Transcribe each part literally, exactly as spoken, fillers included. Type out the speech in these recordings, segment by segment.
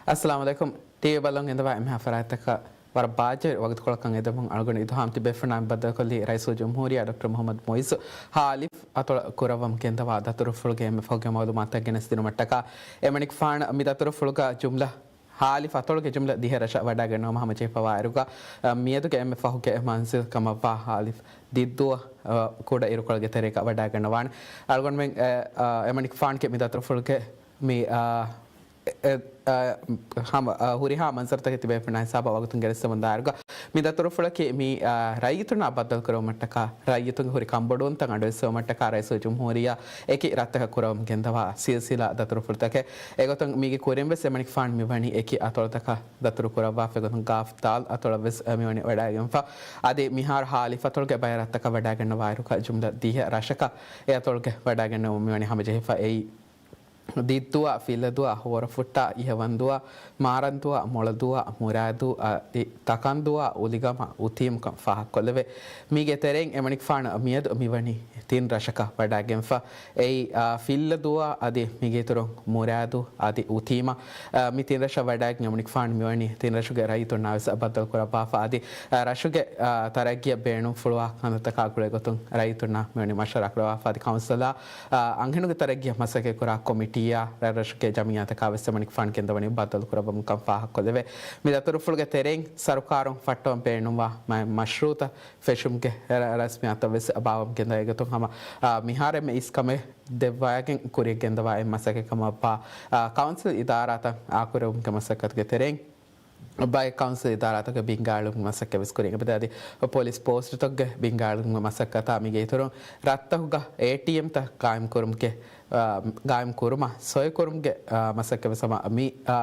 އައްސަލާމު ޢަލައިކުމް. ޓީވީ ބަލަން އިނދަވާ އެންމެހާ ފަރާތްތަކަށް ވަރަށް ބާއްޖަވެރި ވަގުތުކޮޅަކަށް އެދެމުން އަޅުގަނޑު އިލްހާމް ތިބޭފުޅުންނާ ބައްދަލުކޮށްލީ ރައީސުލްޖުމްހޫރިއްޔާ ޑޮކްޓަރ މުޙައްމަދު މުޢިއްޒު ހާލިފް އަތޮޅަށް ކުރައްވަމުން ގެންދަވާ ދަތުރުފުޅުގެ އެންމެ ފަހުގެ މައުލޫމާތުތައް ގެނެސްދިނުމަށްޓަކާ އެމަނިކުފާނު މި ދަތުރުފުޅުގަ ޖުމްލަ ހާލިފް އަތޮޅުގެ ޖުމްލަ ދިހަ ރަށަށް ވަޑައިގަންނަވަމުން ހަމަޖެހިފަވާއިރުގަ، މިއަދުގެ އެންމެ ފަހުގެ މަންޒިލް ކަމަށްވާ ހާލިފް ދިއްދޫއަށް، ކުޑަ އިރުކޮޅުގެ ތެރޭގަ ވަޑައިގަންނަވާނެ. އަޅުގަނޑުމެން، އެ، އެމަނިކުފާނުގެ މި ދަތުރުފުޅުގެ މި، އާ، އެ، އާ، ހަމަ، އާ، ހުރިހާ މަންޒަރުތަކެއް ތިބޭފުޅުންނާ ހިސާބަށް ވަގުތުން ގެނެސްދެމުން ދާއިރުގަ، މި ދަތުރުފުޅަކީ މި، އާ، ރައްޔިތުންނާ ބައްދަލުކުރެވުމަށްޓަކާ، ރައްޔިތުންގެ ހުރި ކަންބޮޑުވުންތައް އަޑުއެއްސެވުމަށްޓަކާ ރައީސުލްޖުމްހޫރިއްޔާ އެކި ރަށްތަކަށް ކުރައްވަމުން ގެންދަވާ ސިލްސިލާ ދަތުރުފުޅުތަކެއް. އެގޮތުން މީގެ ކުރިން ވެސް އެމަނިކުފާނު މިވަނީ އެކި އަތޮޅުތަކަށް ދަތުރު ކުރައްވާފަ. އެގޮތުން ގާފް ދާލް އަތޮޅަށް ވެސް މިވަނީ ވަޑައިގެންފަ. އަދި މިހާރު ހާލިފް އަތޮޅުގެ ބައެއް ރަށްތަކަށް ވަޑައިގަންނަވާއިރުގަ ޖުމްލަ ދިހަ ރަށަކަށް އެ އަތޮޅުގެ ވަޑައިގެންނެވުމުން މިވަނީ ހަމަޖެހިފަ. އެއީ، ދިއްދޫއާ، ފިއްލަދޫއާ، ހޯރަފުއްޓާ، އިހަވަންދޫއާ، މާރަންދޫއާ، މޮޅަދޫއާ، މުރާދޫ، އަދި ތަކަންދޫއާ، އުލިގަމާ، އުތީމުކަން ފާހަގަކޮށްލެވޭ. މީގެ ތެރެއިން އެމަނިކުފާނު މިއަދު މިވަނީ ތިން ރަށަކަށް ވަޑައިގެންފަ. އެއީ، އާ، ފިއްލަދޫއާ އަދި މީގެ އިތުރުން މުރާދޫ އަދި އުތީމާ، އާ، މި ތިން ރަށަށް ވަޑައިގެން އެމަނިކުފާނު މިވަނީ ތިން ރަށުގެ ރައްޔިތުންނާ ވެސް ބައްދަލު ކުރައްވާފަ. އަދި، އާ، ރަށުގެ، އާ، ތަރައްގީއަށް ބޭނުންފުޅުވާ ކަންތައްތަކާ ގުޅޭގޮތުން ރައްޔިތުންނާ މިވަނީ މަޝްވަރާ ކުރައްވާފަ. އަދި ކައުންސިލާ، އާ، އަންހެނުންގެ ތަރައްގީއަށް މަސައްކަތްކުރާ ކޮމިޓީއާ ރަށްރަށުގެ ޖަމިއްޔާތަކާ ވެސް އެމަނިކުފާނު ގެންދަވަނީ ބައްދަލު ކުރައްވަމުންކަން ފާހަގަކޮށްލެވޭ. މި ދަތުރުފުޅުގެ ތެރެއިން ސަރުކާރުން ފައްޓަވަން ބޭނުންވާ މަ-، މަޝްރޫއުތައް ފެށުމުގެ ރަ-، ރަސްމިއްޔާތުތައް ވެސް ބާއްވަމުން ގެންދަވޭ. އެގޮތުން ހަމަ، އާ، މިހާރު އެންމެ އިސްކަމެއް ދެއްވައިގެން ކުރިއަށް ގެންދަވާ އެއް މަސައްކަތް ކަމަށްވާ، އާ، ކައުންސިލް އިދާރާތައް އާކުރެވުމުގެ މަސައްކަތުގެ ތެރެއިން ބައެއް ކައުންސިލް އިދާރާތަކުގެ ބިންގާއެޅުމުގެ މަސައްކަތް ވެސް ކުރިއަށް އެބަދޭ. އަދި ޕޮލިސް ޕޯސްޓުތަކުގެ ބިންގާއެޅުމުގެ މަސައްކަތާ މީގެ އިތުރުން ރަށްތަކުގަ އޭޓީއެމްތައް ގާއިމްކުރުމުގެ، އާ، ގާއިމްކުރުމަށް ސޮއިކުރުމުގެ، އާ، މަސައްކަތް ވެސް ހަމަ މި، އާ،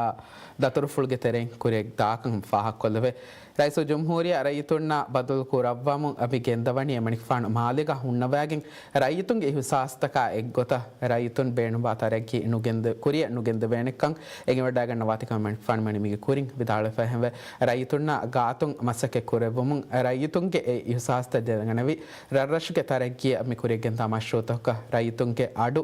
ދަތުރުފުޅުގެ ތެރެއިން ކުރިއަށް ދާކަން ފާހަގަކޮށްލެވޭ. ރައީސުލްޖުމްހޫރިއްޔާ ރައްޔިތުންނާ ބައްދަލު ކުރައްވަމުން މި ގެންދަވަނީ އެމަނިކުފާނު މާލޭގަ ހުންނަވައިގެން ރައްޔިތުންގެ އިހުސާސްތަކާ އެއްގޮތަށް ރައްޔިތުން ބޭނުންވާ ތަރައްގީ ނުގެންދެ-، ކުރިއަށް ނުގެންދެވޭނެކަން އެނގިވަޑައިގަންނަވާތީކަން އެމަނިކުފާނު މިވަނީ މީގެ ކުރިން ވިދާޅުވެފަ. އެހެންވެ، ރައްޔިތުންނާ ގާތުން މަސައްކަތް ކުރެއްވުމުން ރައްޔިތުންގެ އެ އިހުސާސްތައް ދެނެގަނެވި، ރަށްރަށުގެ ތަރައްގީއަށް މި ކުރިއަށް ގެންދާ މަޝްރޫއުތަކަށް ރައްޔިތުންގެ އަޑު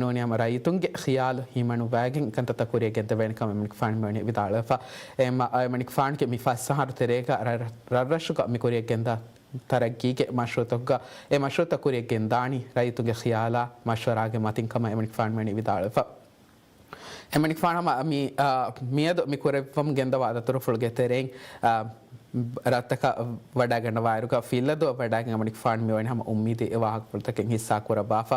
ނޫނީ ހަމަ ރައްޔިތުންގެ ޚިޔާލު ހިމަނުވައިގެން ކަންތައްތައް ކުރިއަށް ގެންދެވޭނެކަމަށް އެމަނިކުފާނު މިވަނީ ވިދާޅުވެފަ. އެމަ-، އެމަނިކުފާނުގެ މި ފަސް އަހަރު ތެރޭގަ ރަ-، ރަށްރަށުގަ މި ކުރިއަށް ގެންދާ ތަރައްގީގެ މަޝްރޫއުތަކުގަ އެ މަޝްރޫއުތައް ކުރިއަށް ގެންދާނީ ރައްޔިތުންގެ ޚިޔާލާ މަޝްވަރާގެ މަތިން ކަމަށް އެމަނިކުފާނު މިވަނީ ވިދާޅުވެފަ. އެމަނިކުފާނު ހަމަ މި، އާ، މިއަދު މި ކުރެއްވަމުން ގެންދަވާ ދަތުރުފުޅުގެ ތެރެއިން، އާ، ރަށްތަކަށް ވަޑައިގަންނަވާއިރުގަ ފިއްލަދޫއަށް ވަޑައިގެން އެމަނިކުފާނު މިވަނީ ހަމަ އުއްމީދީ ވާހަކަފުޅުތަކެއް ހިއްސާ ކުރައްވާފަ.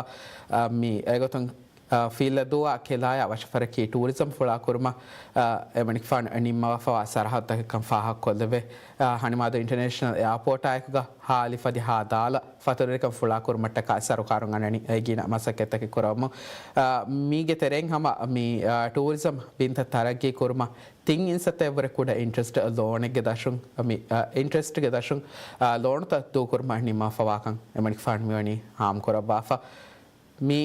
އާ، މި އެގޮތުން، އާ، ފިއްލަދޫއާ ކެލާޔާ ވަށަފަރަކީ ޓޫރިޒަމް ފުޅާކުރުމަށް، އާ، އެމަނިކުފާނު ނިންމަވާފަވާ ސަރަހައްދުތަކެއްކަން ފާހަގަކޮށްލެވޭ. އާ، ހަނިމާދޫ އިންޓަނޭޝަނަލް އެއާޕޯޓާއެކުގަ ހާލިފް އަދި ހާ ދާލަށް ފަތުރުވެރިކަން ފުޅާކުރުމަށްޓަކާ ސަރުކާރުން އަންނަނީ އެގިނަ މަސައްކަތްތަކެއް ކުރައްވަމުން. އާ، މީގެ ތެރެއިން ހަމަ މި، އާ، ޓޫރިޒަމް ބިންތައް ތަރައްގީ ކުރުމަށް ތިން އިންސައްތައެއްވުރެ ކުޑަ އިންޓްރެސްޓް ލޯނެއްގެ ދަށުން، މި، އާ، އިންޓްރެސްޓްގެ ދަށުން، އާ، ލޯނުތައް ދޫކުރުމަށް ނިންމާފަވާކަން އެމަނިކުފާނު މިވަނީ ހާމަކުރައްވާފަ. މި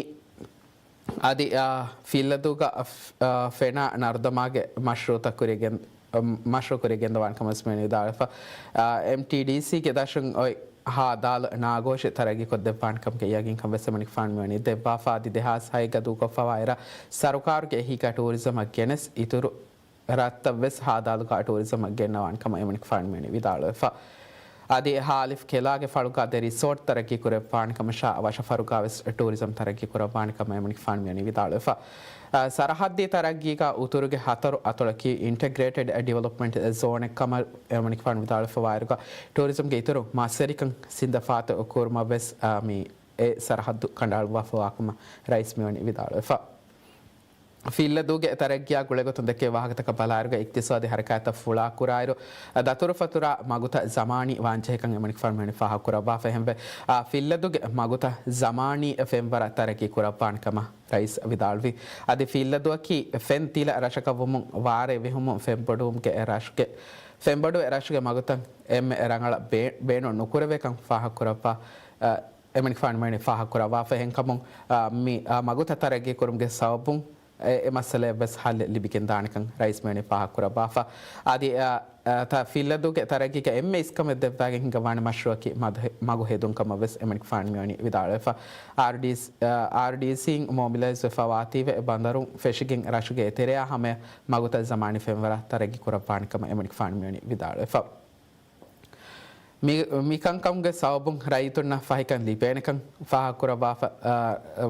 އަދި، އާ، ފިއްލަދޫގަ، އާ، ފެނާ ނަރުދަމާގެ މަޝްރޫއުތައް ކުރިއަށް ގެން-، އަ، މަޝްރޫއު ކުރިއަށް ގެންދަވާނެ ކަމަށް ވެސް މިވަނީ ވިދާޅުވެފަ. އާ، އެމްޓީޑީސީގެ ދަށުން އޮތް ހާ ދާލު ނާގޯށި ތަރައްގީކޮށްދެއްވާނެ ކަމުގެ ޔަގީންކަން ވެސް އެމަނިކުފާނު މިވަނީ ދެއްވާފަ. އަދި ދެހާސް ހައެއްގަ ދޫކޮށްފަވާ އިރަށް ސަރުކާރުގެ އެހީގަ ޓޫރިޒަމަށް ގެނެސް އިތުރު ރަށްތައް ވެސް ހާ ދާލުގަ ޓޫރިޒަމަށް ގެންނަވާނެ ކަމަށް އެމަނިކުފާނު މިވަނީ ވިދާޅުވެފަ. އަދި ހާލިފް ކެލާގެ ފަޅުގަ ދެ ރިސޯޓް ތަރައްގީ ކުރެއްވާނެ ކަމަށާ ވަށަފަރުގަ ވެސް ޓޫރިޒަމް ތަރައްގީ ކުރައްވާނެ ކަމަށް އެމަނިކުފާނު މިވަނީ ވިދާޅުވެފަ. އަ، ސަރަހައްދީ ތަރައްގީގަ އުތުރުގެ ހަތަރު އަތޮޅަކީ އިންޓެގްރޭޓެޑް ޑިވެލޮޕްމަންޓް ޒޯނެއް ކަމަށް އެމަނިކުފާނު ވިދާޅުވެފަވާއިރުގަ، ޓޫރިޒަމްގެ އިތުރު މަސްވެރިކަން ސިނދަފާތު ކުރުމަށް ވެސް، އަ، މި އެ ސަރަހައްދު ކަނޑައަޅުއްވާފަވާކަމަށް ރައީސް މިވަނީ ވިދާޅުވެފަ. ފިއްލަދޫގެ ތަރައްގީއާ ގުޅޭގޮތުން ދެއްކޭ ވާހަކަތަކަށް ބަލާއިރުގަ، އިޤްތިޞާދީ ހަރަކާތްތައް ފުޅާކުރާއިރު، ދަތުރުފަތުރާ މަގުތައް ޒަމާނީ ވާންޖެހޭކަން އެމަނިކުފާނު މިވަނީ ފާހަގަކުރައްވާފަ. އެހެންވެ، އާ، ފިއްލަދޫގެ މަގުތައް ޒަމާނީ ފެންވަރަށް ތަރައްގީ ކުރައްވާނެ ކަމަށް ރައީސް ވިދާޅުވި. އަދި ފިއްލަދޫއަކީ ފެން ތިލަ ރަށަކަށް ވުމުން ވާރޭ ވެހުމުން ފެންބޮޑުވުމުގެ ރަށުގެ، ފެންބޮޑުވެ ރަށުގެ މަގުތައް އެންމެ ރަނގަޅަށް ބޭ-، ބޭނުން ނުކުރެވޭކަން ފާހަގަކުރައްވާ، އަ، އެމަނިކުފާނު މިވަނީ ފާހަގަކުރައްވާފަ. އެހެންކަމުން، އާ، މި، އާ، މަގުތައް ތަރައްގީ ކުރުމުގެ ސަބަބުން އެ، އެ މައްސަލަޔަށް ވެސް ހައްލެއް ލިބިގެން ދާނެކަން ރައީސް މިވަނީ ފާހަގަކުރައްވާފަ. އަދި، އަ، އަ، ތަ-، ފިއްލަދޫގެ ތަރައްގީގެ އެންމެ އިސްކަމެއް ދެއްވާގެން ހިނގައްވާނެ މަޝްރޫއަކީ މަދު-، މަގު ހެދުން ކަމަށް ވެސް އެމަނިކުފާނު މިވަނީ ވިދާޅުވެފަ. އާރްޑީސީ، އާރްޑީސީން މޮބިލައިޒް ވެފަ ވާތީވެ ބަނދަރުން ފެށިގެން ރަށުގެ އެތެރެއާ ހަމަޔަށް މަގުތައް ޒަމާނީ ފެންވަރާ ތަރައްގީ ކުރައްވާނެ ކަމަށް އެމަނިކުފާނު މިވަނީ ވިދާޅުވެފަ. މި، މި ކަންކަމުގެ ސަބަބުން ރައްޔިތުންނަށް ފަހިކަން ލިބޭނެކަން ފާހަގަކުރައްވާފަ، އާ،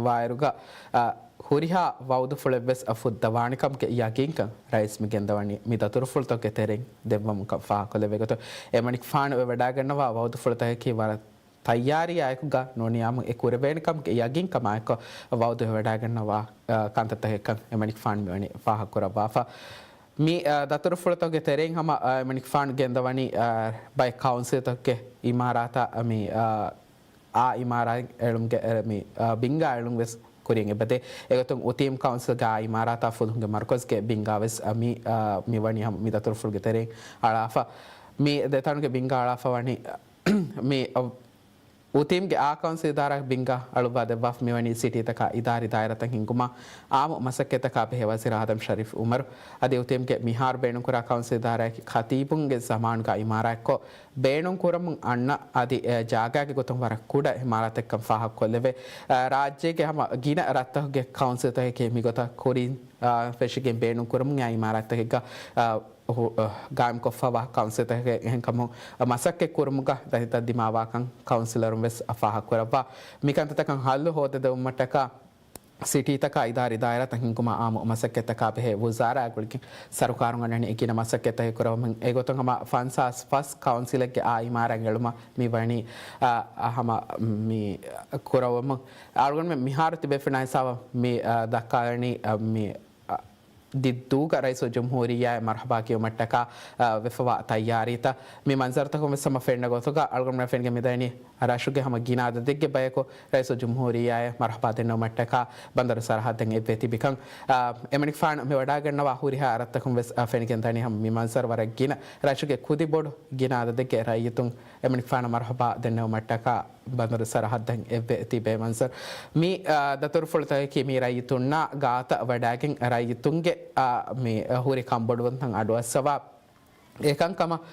ވާއިރުގަ، އާ، ހުރިހާ ވައުދުފުޅެއްވެސް ފުއްދަވާނެކަމުގެ ޔަގީންކަން ރައީސް މި ގެންދަވަނީ މި ދަތުރުފުޅުތަކުގެ ތެރެއިން ދެއްވަމުން ކަން ފާހަގަކޮށްލެވޭ ގޮތުން، އެމަނިކުފާނު ވެވަޑާގަންނަވާ ވައުދުފުޅުތަކަކީ ވަރަށް ތައްޔާރީއާއެކުގަ ނޫނިޔާމު އެ ކުރެވޭނެކަމުގެ ޔަގީންކަމާއެކު ވައުދު ވެވަޑާގަންނަވާ، އާ، ކަންތައްތަކެއްކަން އެމަނިކުފާނު މިވަނީ ފާހަގަކުރައްވާފަ. މި، އާ، ދަތުރުފުޅުތަކުގެ ތެރެއިން ހަމަ، އާ، އެމަނިކުފާނު ގެންދަވަނީ، އާ، ބައެއް ކައުންސިލްތަކުގެ އިމާރާތާ، މި، އާ، އާ އިމާރާތް އެޅުމުގެ، އެ، މި، އާ، ބިންގާ އެޅުން ވެސް ކުރިއަށް އެބަދޭ. އެގޮތުން އުތީމް ކައުންސިލްގެ އާ އިމާރާތާ ފުލުހުންގެ މަރުކަޒުގެ ބިންގާ ވެސް، އާ، މި، އާ، މި ވަނީ ހަމަ މި ދަތުރުފުޅުގެ ތެރެއިން އަޅާފަ. މި ދެތަނުގެ ބިންގާ އަޅާފަ ވަނީ، މި، އާ، އުތީމްގެ އާ ކައުންސިލް އިދާރާއަކަށް ބިންގާ އަޅުއްވާ ދެއްވާފަ މިވަނީ ސިޓީތަކާ އިދާރީ ދާއިރާތައް ހިންގުމާ، އާއްމު މަސައްކަތްތަކާ ބެހޭ ވަޒީރު އާދަމް ޝަރީފް އުމަރު. އަދި އުތީމްގެ މިހާރު ބޭނުންކުރާ ކައުންސިލް އިދާރާއަކީ ޚަތީބުންގެ ޒަމާނުގަ އިމާރާތްކޮށް، ބޭނުންކުރަމުން އަންނަ އަދި، އެ، ޖާގާގެ ގޮތުން ވަރަށް ކުޑަ އިމާރާތެއްކަން ފާހަގަކޮށްލެވޭ. އަ، ރާއްޖޭގެ ހަމަ ގިނަ ރަށްތަކުގެ ކައުންސިލްތަކަކީ މިގޮތަށް ކުރިން، އަ، ފެށިގެން ބޭނުންކުރަމުން އައި އިމާރާތްތަކެއްގަ، އަ، ހު-، އަ، ގާއިމްކޮށްފަވާ ކައުންސިލްތަކެއް އެހެންކަމުން މަސައްކަތް ކުރުމުގަ ދަތިތައް ދިމާވާކަން ކައުންސިލަރުން ވެސް ފާހަގަކުރައްވާ. މިކަންތައްތަކަށް ހައްލު ހޯދަދެވުމަށްޓަކާ ސިޓީތަކާ އިދާރީ ދާއިރާތައް ހިންގުމާ އާއްމު މަސައްކަތްތަކާ ބެހޭ ވުޒާރާ ގުޅިގެން ސަރުކާރުން އަންނަނީ ގިނަ މަސައްކަތްތަކެއް ކުރައްވަމުން. އެގޮތުން ހަމަ ފަންސާސް ފަސް ކައުންސިލެއްގެ އާ އިމާރާތް އެޅުމަށް މި ވަނީ، އަ، އަ، ހަމަ މި ކުރައްވަމުން. އަޅުގަނޑުމެން މިހާރު ތިބޭފުޅުންނާ ހިސާބަށް މި، އަ، ދައްކާލަނީ، އަ، މި ދިއްދޫގަ ރައީސުލްޖުމްހޫރިއްޔާއަށް މަރުޙަބާ ކިޔުމަށްޓަކާ، އަ، ވެފަވާ ތައްޔާރީތައް. މި މަންޒަރުތަކުން ވެސް ހަމަ ފެންނަ ގޮތުގަ އަޅުގަނޑުމެން ފެނިގެން މިދަނީ ރަށުގެ ހަމަ ގިނަ އަދަދެއްގެ ބަޔަކު ރައީސުލްޖުމްހޫރިއްޔާއަށް މަރުޙަބާ ދެންނެވުމަށްޓަކާ ބަނދަރު ސަރަހައްދަށް އެއްވެ ތިބިކަން. އަ، އެމަނިކުފާނު މި ވަޑާގަންނަވާ ހުރިހާ ރަށްތަކުން ވެސް، އަ، ފެނިގެން ދަނީ ހަމަ މި މަންޒަރު ވަރަށް ގިނަ ރަށުގެ ކުދި ބޮޑު ގިނަ އަދަދެއްގެ ރައްޔިތުން އެމަނިކުފާނަށް މަރުޙަބާ ދެންނެވުމަށްޓަކާ ބަނދަރު ސަރަހައްދަށް އެއްވެ ތިބޭ މަންޒަރު. މި، އާ، ދަތުރުފުޅުތަކަކީ މި ރައްޔިތުންނާ ގާތަށް ވަޑައިގެން ރައްޔިތުންގެ، އާ، މި ހުރި ކަންބޮޑުވުންތައް އަޑުއައްސަވާ، އެކަންކަމަށް،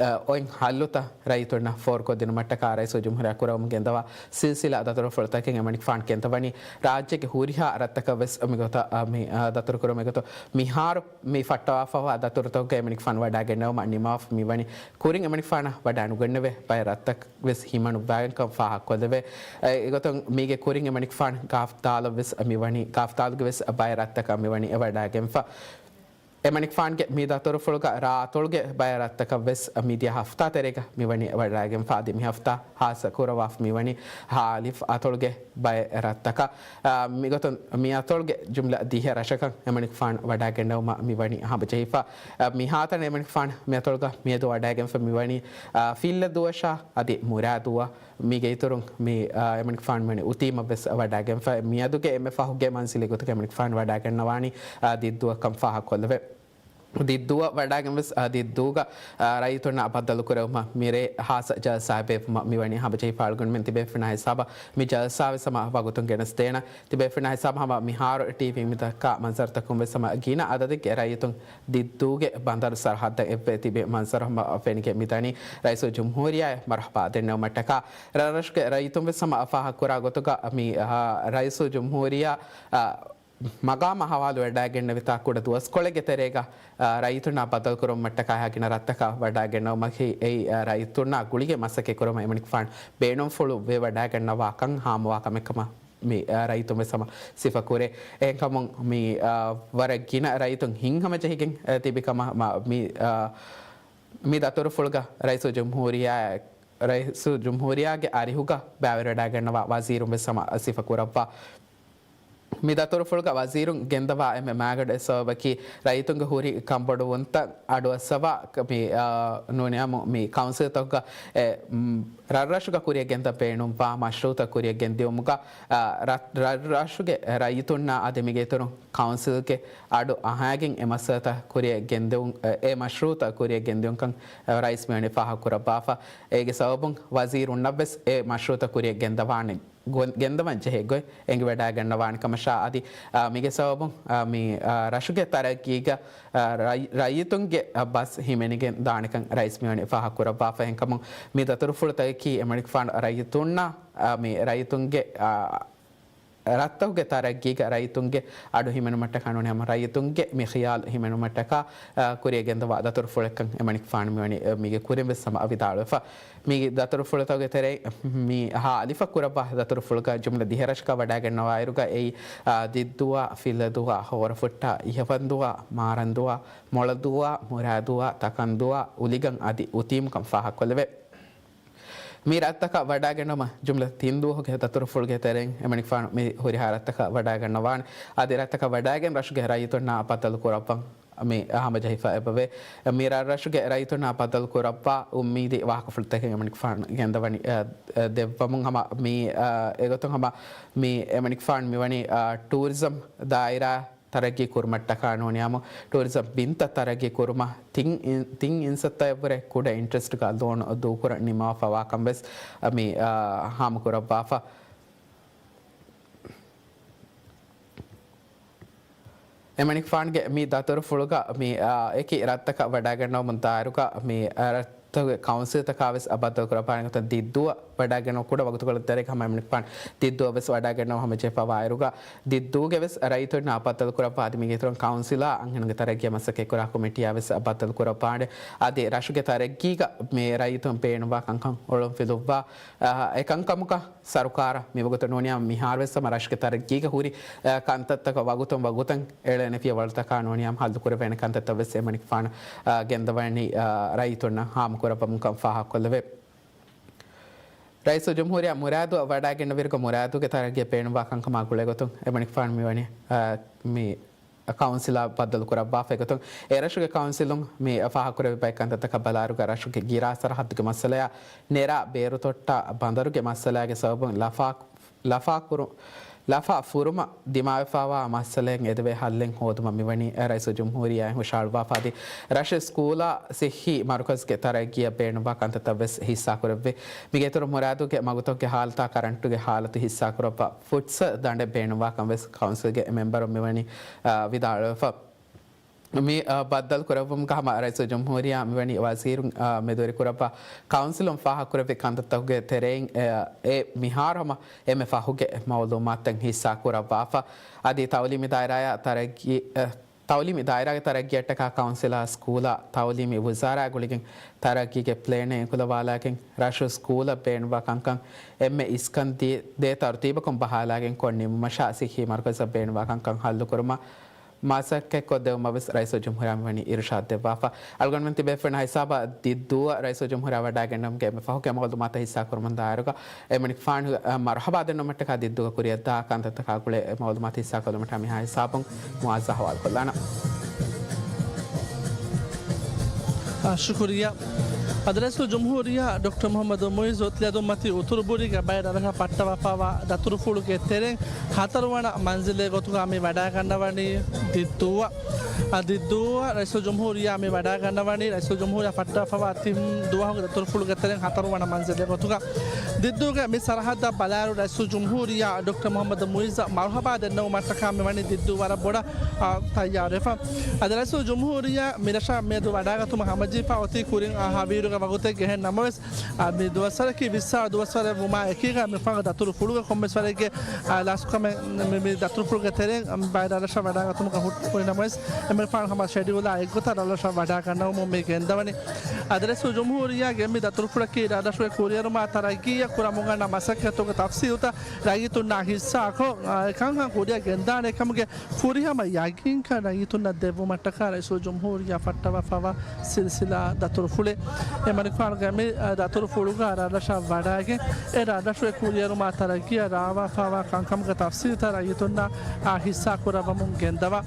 އާ، އޮތް ހައްލުތައް ރައްޔިތުންނަށް ފޯރުކޮށްދިނުމަށްޓަކާ ރައީސުލްޖުމްހޫރިއްޔާ ކުރައްވަމުން ގެންދަވާ ސިލްސިލާ ދަތުރުފުޅުތަކެއް އެމަނިކުފާނު ގެންދަވަނީ. ރާއްޖޭގެ ހުރިހާ ރަށްތަކަށް ވެސް މިގޮތަށް، އާ، މި، އާ، ދަތުރުކުރުމުގެ ގޮތުން މިހާރު މި ފައްޓަވާފަވާ ދަތުރުތަކުގެ އެމަނިކުފާނު ވަޑައިގެންނެވުމަށް ނިމާފަ މިވަނީ. ކުރިން އެމަނިކުފާނަށް ވަޑައިނުގެންނެވޭ ބައެއް ރަށްތައް ވެސް ހިމަނުއްވާގެންކަން ފާހަގަކޮށްލެވޭ. އެ، އެގޮތުން މީގެ ކުރިން އެމަނިކުފާނު ގާފްދާލަށް ވެސް މިވަނީ، ގާފްދާލުގެ ވެސް ބައެއް ރަށްތަކަށް މިވަނީ ވަޑައިގެންފަ. އެމަނިކުފާނުގެ މި ދަތުރުފުޅުގަ ރާއަތޮޅުގެ ބައެއް ރަށްތަކަށް ވެސް މިދިޔަ ހަފްތާ ތެރޭގަ މިވަނީ ވަޑައިގެންފަ. އަދި މި ހަފްތާ ހާއްސަ ކުރައްވާފަ މިވަނީ ހާލިފް އަތޮޅުގެ ބައެއް ރަށްތަކަށް. އާ، މިގޮތުން މި އަތޮޅުގެ ޖުމްލަ ދިހަ ރަށަކަށް އެމަނިކުފާނު ވަޑައިގެންނެވުމަށް މިވަނީ ހަމަޖެހިފަ. އާ، މިހާތަނަށް އެމަނިކުފާނު މި އަތޮޅުގަ މިއަދު ވަޑައިގެންފަ މިވަނީ، އާ، ފިއްލަ ދުވަށާ އަދި މުރާ ދުވަށް. މީގެ އިތުރުން މި، އާ، އެމަނިކުފާނު މިވަނީ އުތީމަށް ވެސް ވަޑައިގެންފަ. މިއަދުގެ އެންމެ ފަހުގެ މަންޒިލެއް ގޮތުގަ އެމަނިކުފާނު ވަޑައިގަންނަވާނީ، އާ، ދިއްދޫއަށްކަން ފާހަގަކޮށްލެވޭ. ދިއްދޫއަށް ވަޑައިގެން ވެސް، އާ، ދިއްދޫގަ، އާ، ރައްޔިތުންނާ ބައްދަލުކުރެވުމަށް މިރޭ ހާއްސަ ޖަލްސާއެއް ބޭއްވުމަށް މިވަނީ ހަމަޖެހިފަ. އަޅުގަނޑުމެން ތިބޭފުޅުންނާ ހިސާބަށް މި ޖަލްސާ ވެސް ހަމަ ވަގުތުން ގެނެސްދޭނަން. ތިބޭފުޅުންނާ ހިސާބަށް ހަމަ މިހާރު ޓީވީ މި ދައްކާ މަންޒަރުތަކުން ވެސް ހަމަ ގިނަ އަދަދެއްގެ ރައްޔިތުން ދިއްދޫގެ ބަނދަރު ސަރަހައްދަށް އެއްވެ ތިބި މަންޒަރު ހަމަ ފެނިގެން މިދަނީ. ރައީސުލްޖުމްހޫރިއްޔާއަށް މަރުޙަބާ ދެންނެވުމަށްޓަކާ ރަށްރަށުގެ ރައްޔިތުން ވެސް ހަމަ ފާހަގަކުރާ ގޮތުގަ މި، އާ، ރައީސުލްޖުމްހޫރިއްޔާ، އާ، މަގާމަށް ހަވާލުވެވަޑައިގެންނެވިތާ ކުޑަ ދުވަސްކޮޅެއްގެ ތެރޭގަ، އާ، ރައްޔިތުންނާ ބައްދަލުކުރުމަށްޓަކާ އެހާ ގިނަ ރަށްތަކަށް ވަޑައިގެންނެވުމަކީ އެއީ، އާ، ރައްޔިތުންނާ ގުޅިގެން މަސައްކަތް ކުރުމަށް އެމަނިކުފާނު ބޭނުންފުޅު ވެވަޑައިގަންނަވާކަން ހާމަވާ ކަމެއް ކަމަށް މި، އާ، ރައްޔިތުން ވެސް ހަމަ ސިފަކުރޭ. އެހެންކަމުން މި، އާ، ވަރަށް ގިނަ ރައްޔިތުން ހިތްހަމަޖެހިގެން، އާ، ތިބި ކަމަށް މަ-، މި، އާ، މި ދަތުރުފުޅުގަ ރައީސުލްޖުމްހޫރިއްޔާ، ރައީސުލްޖުމްހޫރިއްޔާގެ އަރިހުގަ ބައިވެރިވެވަޑައިގަންނަވާ ވަޒީރުން ވެސް ހަމަ ސިފަކުރައްވާ. މި ދަތުރުފުޅުގަ ވަޒީރުން ގެންދަވާ އެންމެ މާގަނޑު އެއް ސަބަބަކީ ރައްޔިތުންގެ ހުރި ކަންބޮޑުވުންތައް އަޑުއައްސަވާ، މި، އާ، ނޫނިޔާމު މި ކައުންސިލްތަކުގަ އެ، މް، ރަށްރަށުގަ ކުރިއަށް ގެންދަން ބޭނުންވާ މަޝްރޫއުތައް ކުރިއަށް ގެންދިއުމުގަ، އާ، ރަށް-، ރަށްރަށުގެ ރައްޔިތުންނާ އަދި މީގެ އިތުރުން ކައުންސިލްގެ އަޑު އަހައިގެން އެ މައްސަލަތައް ކުރިއަށް ގެންދެވުން، އެ، އެ މަޝްރޫއުތައް ކުރިއަށް ގެންދިއުންކަން، އަ، ރައީސް މިވަނީ ފާހަގަކުރައްވާފަ. އޭގެ ސަބަބުން ވަޒީރުންނަށްވެސް އެ މަޝްރޫއުތައް ކުރިއަށް ގެންދަވާނެ ގޮ-، ގެންދަވަން ޖެހޭ ގޮތް އެނގިވަޑައިގަންނަވާނެ ކަމަށާ އަދި، އާ، މީގެ ސަބަބުން، އާ، މި، އާ، ރަށުގެ ތަރައްގީގަ، އާ، ރައި-، ރައްޔިތުންގެ، އާ، ބަސް ހިމެނިގެން ދާނެކަން ރައީސް މިވަނީ ފާހަގަކުރައްވާފަ. އެހެންކަމުން މި ދަތުރުފުޅުތަކަކީ އެމަނިކުފާނު ރައްޔިތުންނާ، އާ، މި ރައްޔިތުންގެ، އާ، ރަށްތަކުގެ ތަރައްގީގަ ރައްޔިތުންގެ އަޑު ހިމެނުމަށްޓަކާ ނޫނީ ހަމަ ރައްޔިތުންގެ މި ޚިޔާލު ހިމެނުމަށްޓަކާ، އާ، ކުރިއަށް ގެންދަވާ ދަތުރުފުޅެއްކަން އެމަނިކުފާނު މިވަނީ، އާ، މީގެ ކުރިން ވެސް ހަމަ ވިދާޅުވެފަ. މި ދަތުރުފުޅުތަކުގެ ތެރެއިން މި ހާއަލިފަ ކުރައްވާ ދަތުރުފުޅުގަ ޖުމްލަ ދިހަ ރަށަކަށް ވަޑައިގަންނަވާއިރުގަ އެއީ، އާ، ދިއްދޫއާ، ފިއްލަދޫއާ، ހޯރަފުއްޓާ، އިހަވަންދޫއާ، މާރަންދޫއާ، މޮޅަދޫއާ، މުރާދޫއާ، ތަކަންދޫއާ، އުލިގަން އަދި އުތީމުކަން ފާހަގަކޮށްލެވޭ. މި ރަށްތަކަށް ވަޑައިގަންނަވަމުން ޖުމްލަ ތިން ދުވަހުގެ ދަތުރުފުޅުގެ ތެރެއިން އެމަނިކުފާނު މި ހުރިހާ ރަށްތަކަށް ވަޑައިގަންނަވާނެ. އަދި ރަށްތަކަށް ވަޑައިގެން ރަށުގެ ރައްޔިތުންނާ ބައްދަލު ކުރައްވަން މި ހަމަޖެހިފަ އެބަވޭ. މި ރަށްރަށުގެ ރައްޔިތުންނާ ބައްދަލު ކުރައްވާ އުއްމީދީ ވާހަކަފުޅުތަކެއް އެމަނިކުފާނު ގެންދަވަނީ، އަ، އަ، ދެއްވަމުން ހަމަ މި، އަ، އެގޮތުން ހަމަ މި އެމަނިކުފާނު މިވަނީ، އަ، ޓޫރިޒަމް ދާއިރާ ތަރައްގީ ކުރުމަށްޓަކާ ނޫނިއްޔާމު ޓޫރިޒަމް ބިންތައް ތަރައްގީ ކުރުމަށް ތިން އިން-، ތިން އިންސައްތައެއްވުރެ ކުޑަ އިންޓްރެސްޓްގަ ލޯނު ދޫކުރަން ނިންމާފަވާކަން ވެސް މި، އާ، ހާމަކުރައްވާފަ. އެމަނިކުފާނުގެ މި ދަތުރުފުޅުގަ މި، އާ، އެކި ރަށްތަކަށް ވަޑައިގަންނަވަމުން ދާއިރުގަ މި، އާ، ރަށް ތަކުގެ ކައުންސިލްތަކާ ވެސް އަ ބައްދަލުކުރައްވާނެ ގޮތަށް ދިއްދޫއަށް ވަޑައިގެންނަވާ ކުޑަ ވަގުތުކޮޅެއް ތެރޭގަ ހަމަ އެމަނިކުފާނު ދިއްދޫއަށް ވެސް ވަޑައިގެންނަވާ ހަމަޖެހިފަވާއިރުގަ، ދިއްދޫގެ ވެސް ރައްޔިތުންނާ ބައްދަލުކުރައްވާ އަދި މީގެ އިތުރުން ކައުންސިލާ އަންހެނުންގެ ތަރައްގީއަށް މަސައްކަތްކުރާ ކޮމިޓީއާ ވެސް އަ ބައްދަލުކުރައްވާނެ. އަދި ރަށުގެ ތަރައްގީގަ މި ރައްޔިތުން ބޭނުންވާ ކަންކަން އޮޅުންފިލުއްވާ، އަ، އެކަންކަމަކަށް ސަރުކާރަށް މިވަގުތު ނޫނިއްޔާ މިހާރުވެސް ހަމަ ރަށުގެ ތަރައްގީގަ ހުރި، އަ، ކަންތައްތަކަށް ވަގުތުން ވަގުތަށް އެޅޭނެ ފިޔަވަޅުތަކާ ނޫނިއްޔާ ހައްލުކުރެވޭނެ ކަންތައްތައް ވެސް އެމަނިކުފާނު، އަ، ގެންދަވަނީ، އަ، ރައްޔިތުންނަށް ހާމަކުރައްވަމުންކަން ފާހަގަކޮށްލެވޭ. ރައީސުލްޖުމްހޫރިއްޔާ މުރާދު ވަޑައިގެންނެވިއިރުގަ މުރާދުގެ ތަރައްގީއަށް ބޭނުންވާ ކަންކަމާ ގުޅޭގޮތުން އެމަނިކުފާނު މިވަނީ، އަ، މި ކައުންސިލާ ބައްދަލުކުރައްވާފައިގޮތުން، އެރަށުގެ ކައުންސިލުން މި ފާހަގަކުރެއްވި ބައެއް ކަންތައްތަކަށް ބަލާއިރުގަ ރަށުގެ ގިރާ ސަރަހައްދުގެ މައްސަލަޔާ، ނެރާ ބޭރުތޮއްޓާ ބަނދަރުގެ މައްސަލާގެ ސަބަބުން ލަފާ، ލަފާ ކުރު، ލަފާ ފުރުމަށް ދިމާވެފަވާ މައްސަލައިން އެދެވޭ ހައްލެއް ހޯދުމަށް މިވަނީ ރައީސުލްޖުމްހޫރިއްޔާ ހުށަހަޅުއްވާފަ އަދި ރަށު ސްކޫލާ ސިއްހީ މަރުކަޒުގެ ތަރައްގީއަށް ބޭނުންވާ ކަންތައްތައް ވެސް ހިއްސާކުރެއްވި. މީގެ އިތުރު މުރާދުގެ މަގުތަކުގެ ހާލަތާ ކަރަންޓުގެ ހާލަތު ހިއްސާކުރައްވާ ފުޓްސަލް ދަނޑެއް ބޭނުންވާކަން ވެސް ކައުންސިލްގެ މެމްބަރުން މިވަނީ، އާ، ވިދާޅުވެފަ. މި، އާ، ބައްދަލު ކުރެއްވުމުގަ ހަމަ ރައީސުލްޖުމްހޫރިއްޔާ މިވަނީ ވަޒީރުން، އާ، މެދުވެރިކުރައްވާ ކައުންސިލުން ފާހަގަކުރެއްވި ކަންތައްތަކުގެ ތެރެއިން، އެ، އެ މިހާރު ހަމަ އެންމެ ފަހުގެ މައުލޫމާތުތައް ހިއްސާކުރައްވާފަ. އަދި ތައުލީމީ ދާއިރާއާ ތަރައްގީ، އެ، ތައުލީމީ ދާއިރާގެ ތަރައްގީއަށްޓަކާ ކައުންސިލާ ސްކޫލާ ތައުލީމީ ވުޒާރާ ގުޅިގެން ތަރައްގީގެ ޕްލޭނެއް އެނގުލަވާލާގެން ރަށު ސްކޫލަށް ބޭނުންވާ ކަންކަން އެންމެ އިސްކަން ދޭ، ދޭ ތަރުތީބަކުން ބަހާލާގެން ކޮށް ނިމުމަށާ ސިއްހީ މަރުކަޒަށް ބޭނުންވާ ކަންކަން ހައްލުކުރުމަށް މަސައްކަތްކޮށްދެވުމަށް ވެސް ރައީސުލްޖުމްހޫރިއްޔާ މިވަނީ އިރުޝާދު ދެއްވާފަ. އަޅުގަނޑުމެން ތިބޭފުޅުންނާ ހިސާބަށް ދިއްދޫއަށް ރައީސުލްޖުމްހޫރިއްޔާ ވަޑައިގެންނެވުމުގެ އެންމެ ފަހުގެ މައުލޫމާތު ހިއްސާކުރުމުން ދާއިރުގަ އެމަނިކުފާނު، އަ، މަރުހަބާ ދެންނެވުމަށްޓަކާ ދިއްދޫގަ ކުރިއަށްދާ ކަންތައްތަކާ ގުޅޭ މައުލޫމާތު ހިއްސާކޮށްލުމަށްޓަކާ މިހާ ހިސާބުން މުއާޒާ ހަވާލުކޮށްލާނަން. އާ، ޝުކުރިއްޔާ. އަދި ރައީސުލްޖުމްހޫރިއްޔާ ޑޮކްޓަރ މުޙައްމަދު މުޢިއްޒު ތިލަދުންމަތި އުތުރުބުރީގެ ބައެއް ރަށްރަށަށް ފައްޓަވާފައިވާ ދަތުރުފުޅުގެ ތެރެއިން ހަތަރުވަނަ މަންޒިލެއް ގޮތުގަ މި ވަޑައިގަންނަވަނީ ދިއްދޫއަށް. އާ، ދިއްދޫއަށް ރައީސުލްޖުމްހޫރިއްޔާ މި ވަޑައިގަންނަވަނީ، ރައީސުލްޖުމްހޫރިއްޔާ ފައްޓަވާފައިވާ ތިން ދުވަހުގެ ދަތުރުފުޅުގެ ތެރެއިން ހަތަރުވަނަ މަންޒިލެއް ގޮތުގަ. ދިއްދޫގެ މި ސަރަހައްދަށް ބަލާއިރު ރައީސުލްޖުމްހޫރިއްޔާ ޑޮކްޓަރ މުޙައްމަދު މުޢިއްޒަށް މަރުޙަބާ ދެންނެވުމަށްޓަކާ މިވަނީ ދިއްދޫ ވަރަށް ބޮޑަށް، އާ، ތައްޔާރުވެފަ. އަދި ރައީސުލްޖުމްހޫރިއްޔާ މިރަށަށް މިއަދު ވަޑައިގަތުމަށް ހަމަޖެހިފަ އޮތީ ކުރިން އަހަރު ވީއިރުގެ ވަގުތެއް ގެހެން ނަމަވެސް، އާ، މި ދުވަސްވަރަކީ ވިއްސާރަ ދުވަސްވަރެއް ވުމާ އެކީގަ މިފަހު ދަތުރުފުޅުގެ ކޮންމެސް ވަރެއްގެ، އާ، ލާސްކަމެއް މި، މި ދަތުރުފުޅުގެ ތެރެއިން ބައެއް ރަށްރަށަށް ވަޑައިގަތުމަކަށް ހުއްޓުވި ނަމަވެސް، އެމަނިކުފާނު ހަމަ ޝެޑިއުލާ އެއްގޮތަށް ރަށްރަށަށް ވަޑައިގަންނަވަމުން މި ގެންދަވަނީ. އަދި ރައީސުލްޖުމްހޫރިއްޔާގެ މި ދަތުރުފުޅަކީ ރަށްރަށުގެ ކުރިއެރުމާ ތަރައްގީއަށް ކުރަމުން އަންނަ މަސައްކަތުގެ ތަފްސީލުތައް ރައްޔިތުންނާ ހިއްސާކޮށް، އާ، އެކަންކަން ކުރިއަށް ގެންދާނެ ކަމުގެ ފުރިހަމަ ޔަގީންކަން ރައްޔިތުންނަށް ދެއްވުމަށްޓަކާ ރައީސުލްޖުމްހޫރިއްޔާ ފައްޓަވާފައިވާ ސިލްސިލާ ދަތުރުފުޅެއް. އެމަނިކުފާނުގެ މި، އަ، ދަތުރުފުޅުގަ ރަށްރަށަށް ވަޑައިގެން، އެ ރަށްރަށުގެ ކުރިއެރުމާ ތަރައްގީއަށް ރާވާފައިވާ ކަންކަމުގެ ތަފްސީލުތައް ރައްޔިތުންނާ، އަ، ހިއްސާކުރައްވަމުން ގެންދަވާ.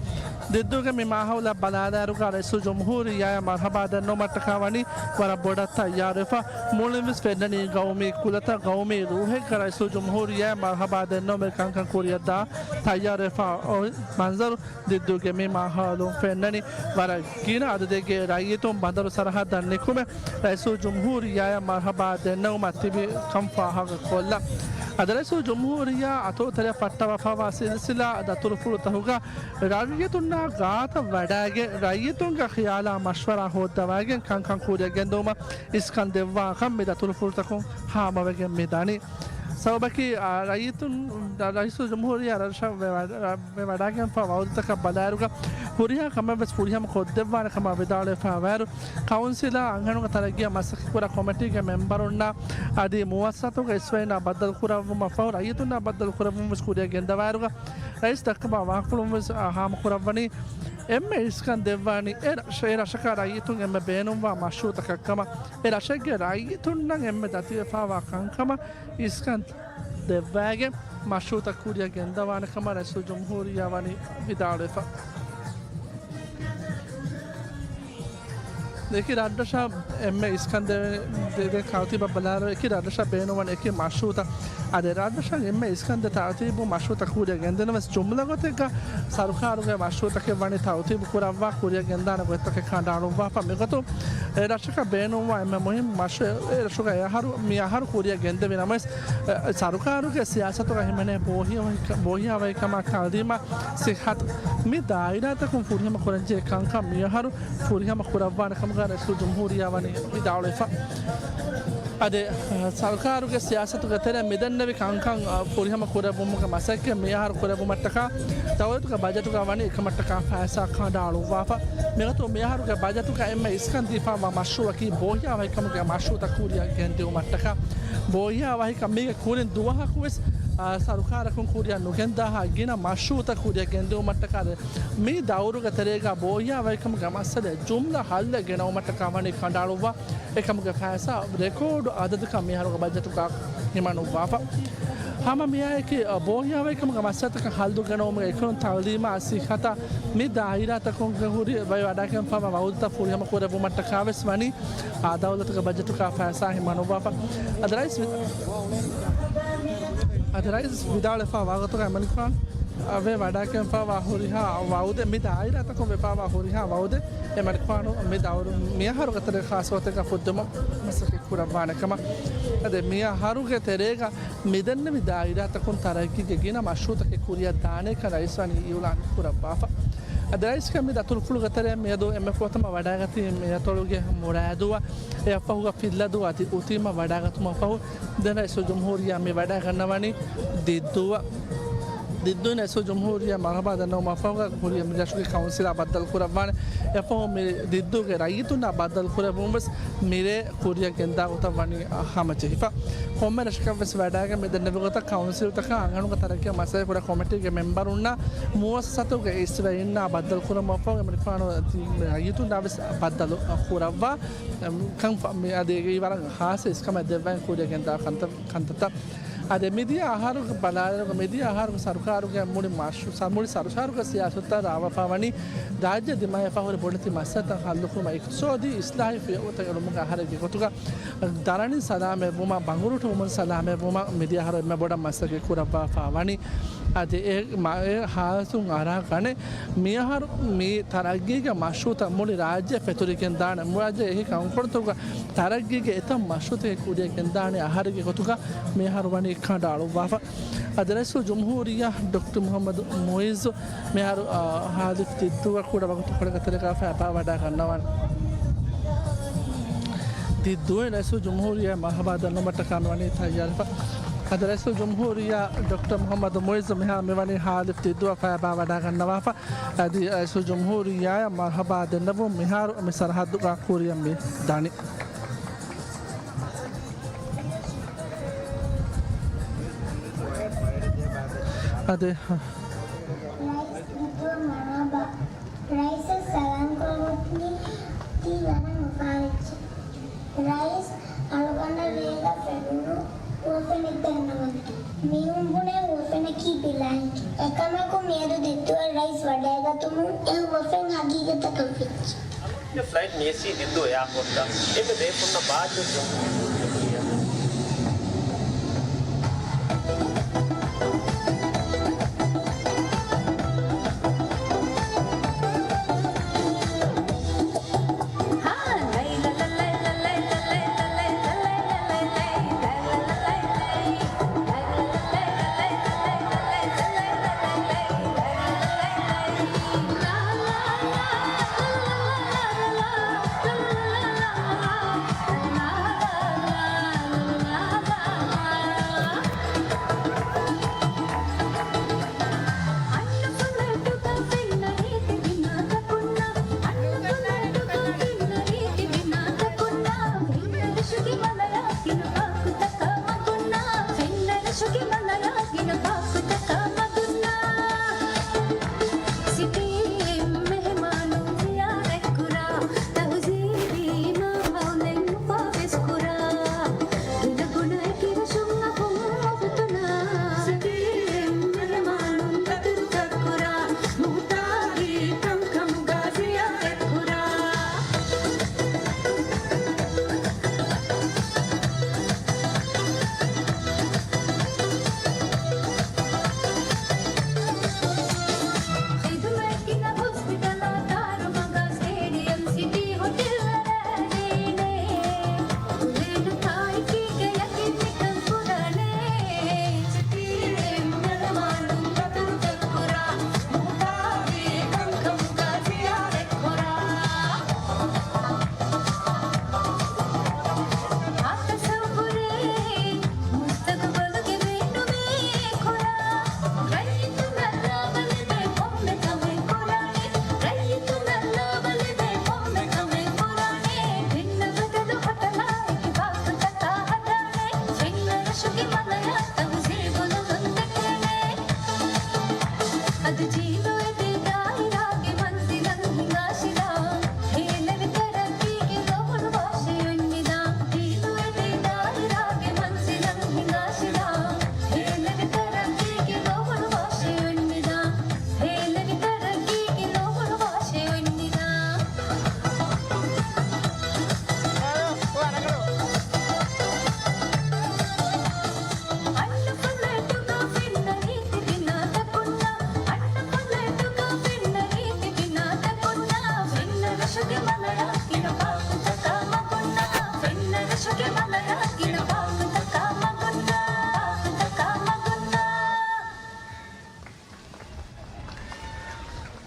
ދިއްދޫގެ މި މާހައުލަށް ބަލާލާއިރުގަ ރައީސުލްޖުމްހޫރިއްޔާއަށް މަރުޙަބާ ދެންނެވުމަށްޓަކާ ވަނީ ވަރަށް ބޮޑަށް ތައްޔާރުވެފަ. މުޅިންވެސް ފެންނަނީ ގައުމީ ކުލަތައް، ގައުމީ ރޫހެއްގަ ރައީސުލްޖުމްހޫރިއްޔާއަށް މަރުޙަބާ ދެންނެވުމުގެ ކަންކަން ކުރިއަށްދާ ތައްޔާރުވެފަ އޮތް މަންޒަރު ދިއްދޫގެ މި މާހައުލުން ފެންނަނީ. ވަރަށް ގިނަ އަދަދެއްގެ ރައްޔިތުން ބަނދަރު ސަރަހައްދަށް ނިކުމެ، ރައީސުލްޖުމްހޫރިއްޔާއަށް މަރުޙަބާ ދެންނެވުމަށް ތިބި ކަން ފާހަގަކޮށްލަން. އަދި ރައީސުލްޖުމްހޫރިއްޔާ އަތޮޅުތެރެއަށް ފައްޓަވާފައިވާ ސިލްސިލާ ދަތުރުފުޅުތަކުގަ ރައްޔިތުންނާ ގާތަށް ވަޑައިގެން ރައްޔިތުންގެ ޚިޔާލާ މަޝްވަރާ ހޯއްދަވައިގެން ކަންކަން ކުރިއަށް ގެންދެވުމަށް އިސްކަން ދެއްވާކަން މި ދަތުރުފުޅުތަކުން ހާމަވެގެން މި ދަނީ. ސަބަބަކީ، އާ، ރައްޔިތުން، ރައީސުލްޖުމްހޫރިއްޔާ ރަށަށް ވެ ވަޑަ-، ވެ ވަޑައިގެންފާ ވައުދުތަކަށް ބަލާއިރުގަ ހުރިހާ ކަމެއްވެސް ފުރިހަމަ ކޮށްދެއްވާނެ ކަމަށް ވިދާޅުވެފައިވާއިރު، ކައުންސިލާ އަންހެނުންގެ ތަރައްގީއަށް މަސައްކަތްކުރާ ކޮމިޓީގެ މެމްބަރުންނާ އަދި މުއައްސަސާތަކުގެ އިސްވެރިންނާ ބައްދަލުކުރެއްވުމަށްފަހު ރައްޔިތުންނާ ބައްދަލުކުރެއްވުންވެސް ކުރިއަށް ގެންދަވާއިރުގަ، ރައީސް ދައްކަވާ ވާހަކަފުޅުންވެސް، އާ، ހާމަކުރައްވަނީ، އެންމެ އިސްކަން ދެއްވާނީ އެ ރަށަ-، އެ ރަށަކަށް ރައްޔިތުން އެންމެ ބޭނުންވާ މަޝްރޫއުތަކަށްކަމަށް، އެ ރަށެއްގެ ރައްޔިތުންނަށް އެންމެ ދަތިވެފައިވާ ކަންކަމަށް އިސްކަން ދެއްވައިގެން މަޝްރޫއުތައް ކުރިއަށް ގެންދަވާނެ ކަމަށް ރައީސުލްޖުމްހޫރިއްޔާ ވަނީ ވިދާޅުވެފަ. އެކި ރަށްރަށަށް އެންމެ އިސްކަން ދެވެ-، ދެ-، ދެ ކައުތީބަށް ބަލާއިރު، އެކި ރަށްރަށަށް ބޭނުންވަން އެކި މަޝްރޫއުތައް. އަދި ރަށްރަށަށް އެންމެ އިސްކަން ދެ ތަރުތީބު މަޝްރޫއުތައް ކުރިއަށް ގެންދެނުމެސް ޖުމްލަ ގޮތެއްގަ ސަރުކާރުގެ މަޝްރޫއުތަކެއް ވަނީ ތަރުތީބު ކުރައްވާ ކުރިއަށް ގެންދާނެ ގޮތްތަކެއް ކަނޑައަޅުއްވާފަ. މިގޮތުން އެ ރަށަކަށް ބޭނުންވާ އެންމެ މުހިންމު މަޝްރޫއު އެ ރަށުގަ އެ އަހަރު، މި އަހަރު ކުރިއަށް ގެންދެވި ނަމަވެސް، އެ، ސަރުކާރުގެ ސިޔާސަތުގަ ހިމެނޭ ބޯހިޔާ ވަހި-، ބޯހިޔާވަހިކަމާ ތައުލީމާ ސިއްހަތު މި ދާއިރާތަކުން ފުރިހަމަ ކުރަންޖެހޭ ކަންކަން މިއަހަރު ފުރިހަމަ ކުރައްވާނެ ކަމުގަ ރައީސުލްޖުމްހޫރިއްޔާ ވަނީ ވިދާޅުވެފަ. އަދި، އަ، ސަރުކާރުގެ ސިޔާސަތުގެ ތެރެއަށް މިދެންނެވި ކަންކަން، އަ، ފުރިހަމަ ކުރެއްވުމުގެ މަސައްކަތް މިއަހަރު ކުރެއްވުމަށްޓަކާ ދައުލަތުގެ ބަޖެޓުގަ ވަނީ އެކަމަށްޓަކާ ފައިސާ ކަނޑައަޅުއްވާފަ. މިގޮތުން މިއަހަރުގެ ބަޖެޓުގަ އެންމެ އިސްކަން ދީފައިވާ މަޝްރޫއަކީ ބޯހިޔާވަހިކަމުގެ މަޝްރޫއުތައް ކުރިއަށް ގެންދިއުމަށްޓަކާ، ބޯހިޔާވަހިކަމުގެ ކުރިން ދުވަހަކުވެސް، އާ، ސަރުކާރަކުން ކުރިއަށް ނުގެންދާހާ ގިނަ މަޝްރޫއުތައް ކުރިއަށް ގެންދިއުމަށްޓަކާ މި ދައުރުގެ ތެރޭގަ ބޯހިޔާވަހިކަމުގެ މައްސަލައަށް ޖުމްލަ ހައްލެއް ގެނައުމަށްޓަކާ ވަނީ ކަނޑައަޅުއްވާ. އެކަމުގެ ފައިސާ ރެކޯޑު އަދަދަކަށް މިއަހަރުގެ ބަޖެޓުގަ ހިމަނުއްވާފަ. ހަމަ މިއާއެކީ، އަ، ބޯހިޔާވަހިކަމުގެ މައްސަލަތަކަށް ހައްލު ގެނައުމުގެ އެކުން ތައުލީމާ ސިއްހަތާ މި ދާއިރާތަކުން ހުރި ވައި ވަޑައިގެންފައިވާ ވައުދުތައް ފުރިހަމަ ކުރެއްވުމަށްޓަކާވެސް ވަނީ، އާ، ދައުލަތުގެ ބަޖެޓުގަ ފައިސާ ހިމަނުއްވާފަ. އަދި ރައީސް ވި-، އަދި ރައީސް ވިދާޅުވެފައިވާ ވަގުތުގަ އެމަނިކުފާނު އަވެ ވަޑައިގެންފައިވާ ހުރިހާ ވައުދެއް، މި ދާއިރާތަކުން ވެފައިވާ ހުރިހާ ވައުދެއް އެމަނިކުފާނު މި ދައުރު މިއަހަރުގެ ތެރޭ ޚާއްސަ ގޮތެއްގަ ފުއްދުމަށް މަސައްކަތް ކުރައްވާނެ ކަމަށް. އަދި މިއަހަރުގެ ތެރޭގަ މިދެންނެވި ދާއިރާތަކުން ތަރައްގީގެ ގިނަ މަޝްރޫއުތަކެއް ކުރިއަށް ދާނެކަން ރައީސް ވަނީ އިއުލާން ކުރައްވާފަ. އަދި ރައީސްގެ މި ދަތުރުފުޅުގެ ތެރެއަށް މިއަދު އެންމެ ފުރަތަމަ ވަޑައިގަތީ މި އަތޮޅުގެ މުރާދުއަށް، އެއަށްފަހުގަ ފިއްލަދޫ އަދި އުތީމަށް ވަޑައިގަތުމަށްފަހު، ދެން ރައީސުލްޖުމްހޫރިއްޔާ މި ވަޑައިގަންނަވަނީ ދިއްދޫއަށް. ދިއްދޫއިން ރައީސުލްޖުމްހޫރިއްޔާ މަރުޙަބާ ދަންނަވުމަށްފަހުގަ ކުރިއަށް މި ރަށުގެ ކައުންސިލާ ބައްދަލު ކުރައްވާނެ. އެއަށްފަހު މި ދިއްދޫގެ ރައްޔިތުންނާ ބައްދަލު ކުރެއްވުން ވެސް މިރޭ ކުރިއަށް ގެންދާ ގޮތަށް ވަނީ ހަމަޖެހިފަ. ކޮންމެ ރަށަކަށްވެސް ވަޑައިގެން މި ދެންނެވި ގޮތަށް ކައުންސިލްތަކާ އަންހެނުންގެ ތަރައްގީއަށް މަސައްކަތް ކުރާ ކޮމިޓީގެ މެމްބަރުންނާ މުއައްސަސާތަކުގެ އިސްވެރިންނާ ބައްދަލު ކުރުމަށްފަހު އެމަނިކުފާނު ރައްޔިތުންނާ ވެސް ބައްދަލު ކުރައްވާ ކަން ފަ-، މި އަދި އެ ވަރަށް ޚާއްޞަ އިސްކަމެއް ދެއްވައި ކުރިއަށް ގެންދާ ކަންތައް، ކަންތައްތައް. އަދި މިދިޔަ އަހަރު ބަލާލިއިރު، މިދިޔަ އަހަރު ސަރުކާރުގެ މުޅި މަޝް-، ސަ-، މުޅި ސަރުކާރުގެ ސިޔާސަތުތައް ރާވާފަ ވަނީ ރާއްޖެ ދިމާވެފަ ހުރި ބޮޑެތި މައްސަލަތައް ހައްލުކުރުމަށް، އިޤްތިޞާދީ އިޞްލާޙީ ފިޔަވަޅުތައް އެޅުމުގެ އަހަރެއްގެ ގޮތުގަ ދަރަނި ސަލާމަތްވުމަށް، ބަނގުރޫޓުވުމުން ސަލާމަތްވުމަށް މިދިޔަ އަހަރު އެންމެ ބޮޑަށް މަސައްކަތް ކުރައްވާފަ ވަނީ. އަދި އެ މަ-، އެ ހާލަތުން އަރާ ގަނެ، މިއަހަރު މި ތަރައްގީގެ މަޝްރޫއުތައް މުޅި ރާއްޖެ ފެތުރިގެން ދާނެ، މުޅި ރާއްޖެ އެހި ކަންކޮޅުތަކުގަ ތަރައްގީގެ އެތައް މަޝްރޫއުތަކެއް ކުރިއަށް ގެންދާނެ އަހަރެއްގެ ގޮތުގަ މިއަހަރު ވަނީ ކަނޑައަޅުއްވާފަ. އަދި ރައީސުލްޖުމްހޫރިއްޔާ ޑޮކްޓަރ މުޙައްމަދު މުޢިއްޒު މިހާރު، އާ، ހާލިފް ދިއްދޫއަށް ކުޑަ ވަގުތުކޮޅެއްގެ ތެރޭގަ ފައިބާ ވަޑައިގަންނަވާނެ. ދިއްދޫއިން ރައީސުލްޖުމްހޫރިއްޔާ މަރުޙަބާ ދަންނަވުމަށްޓަކާ މިވަނީ ތައްޔާރުވެފަ. އަދި ރައީސުލްޖުމްހޫރިއްޔާ ޑޮކްޓަރ މުޙައްމަދު މުޢިއްޒު މިހާރު މިވަނީ ހާލިފް ދިއްދޫއަށް ފައިބާ ވަޑައިގަންނަވާފަ. އަދި ރައީސުލްޖުމްހޫރިއްޔާއަށް މަރުޙަބާ ދެންނެވުން މިހާރު މި ސަރަޙައްދުގަ ކުރިއަށް މި ދަނީ. އަދި ރައީސް ދިއްދޫއަށް މަރުޙަބާ. ރައީސަށް ސަލާމް ކުރައްވަނީ ތީ ވަރަށް އުފާވެއްޖެ. ރައީސް އަޅުގަނޑަށް ރޭގަ ފެނުނު ހުވަފެނެއް ދަންނަވަން. މީހުން ބުނޭ ހުވަފެނަކީ ބިލާއިން. އެކަމަކު މިއަދު ދިއްދޫއަށް ރައީސް ވަޑައިގަތުމުން އެ ހުވަފެން ހަގީގަތަކަށް ވެއްޖެ. އެ ފްލައިޓް ނޭސީ ދިއްދޫ އެއާޕޯޓްތައް އެންމެ ބޭފުންނަށް ބާއްޖަވެސް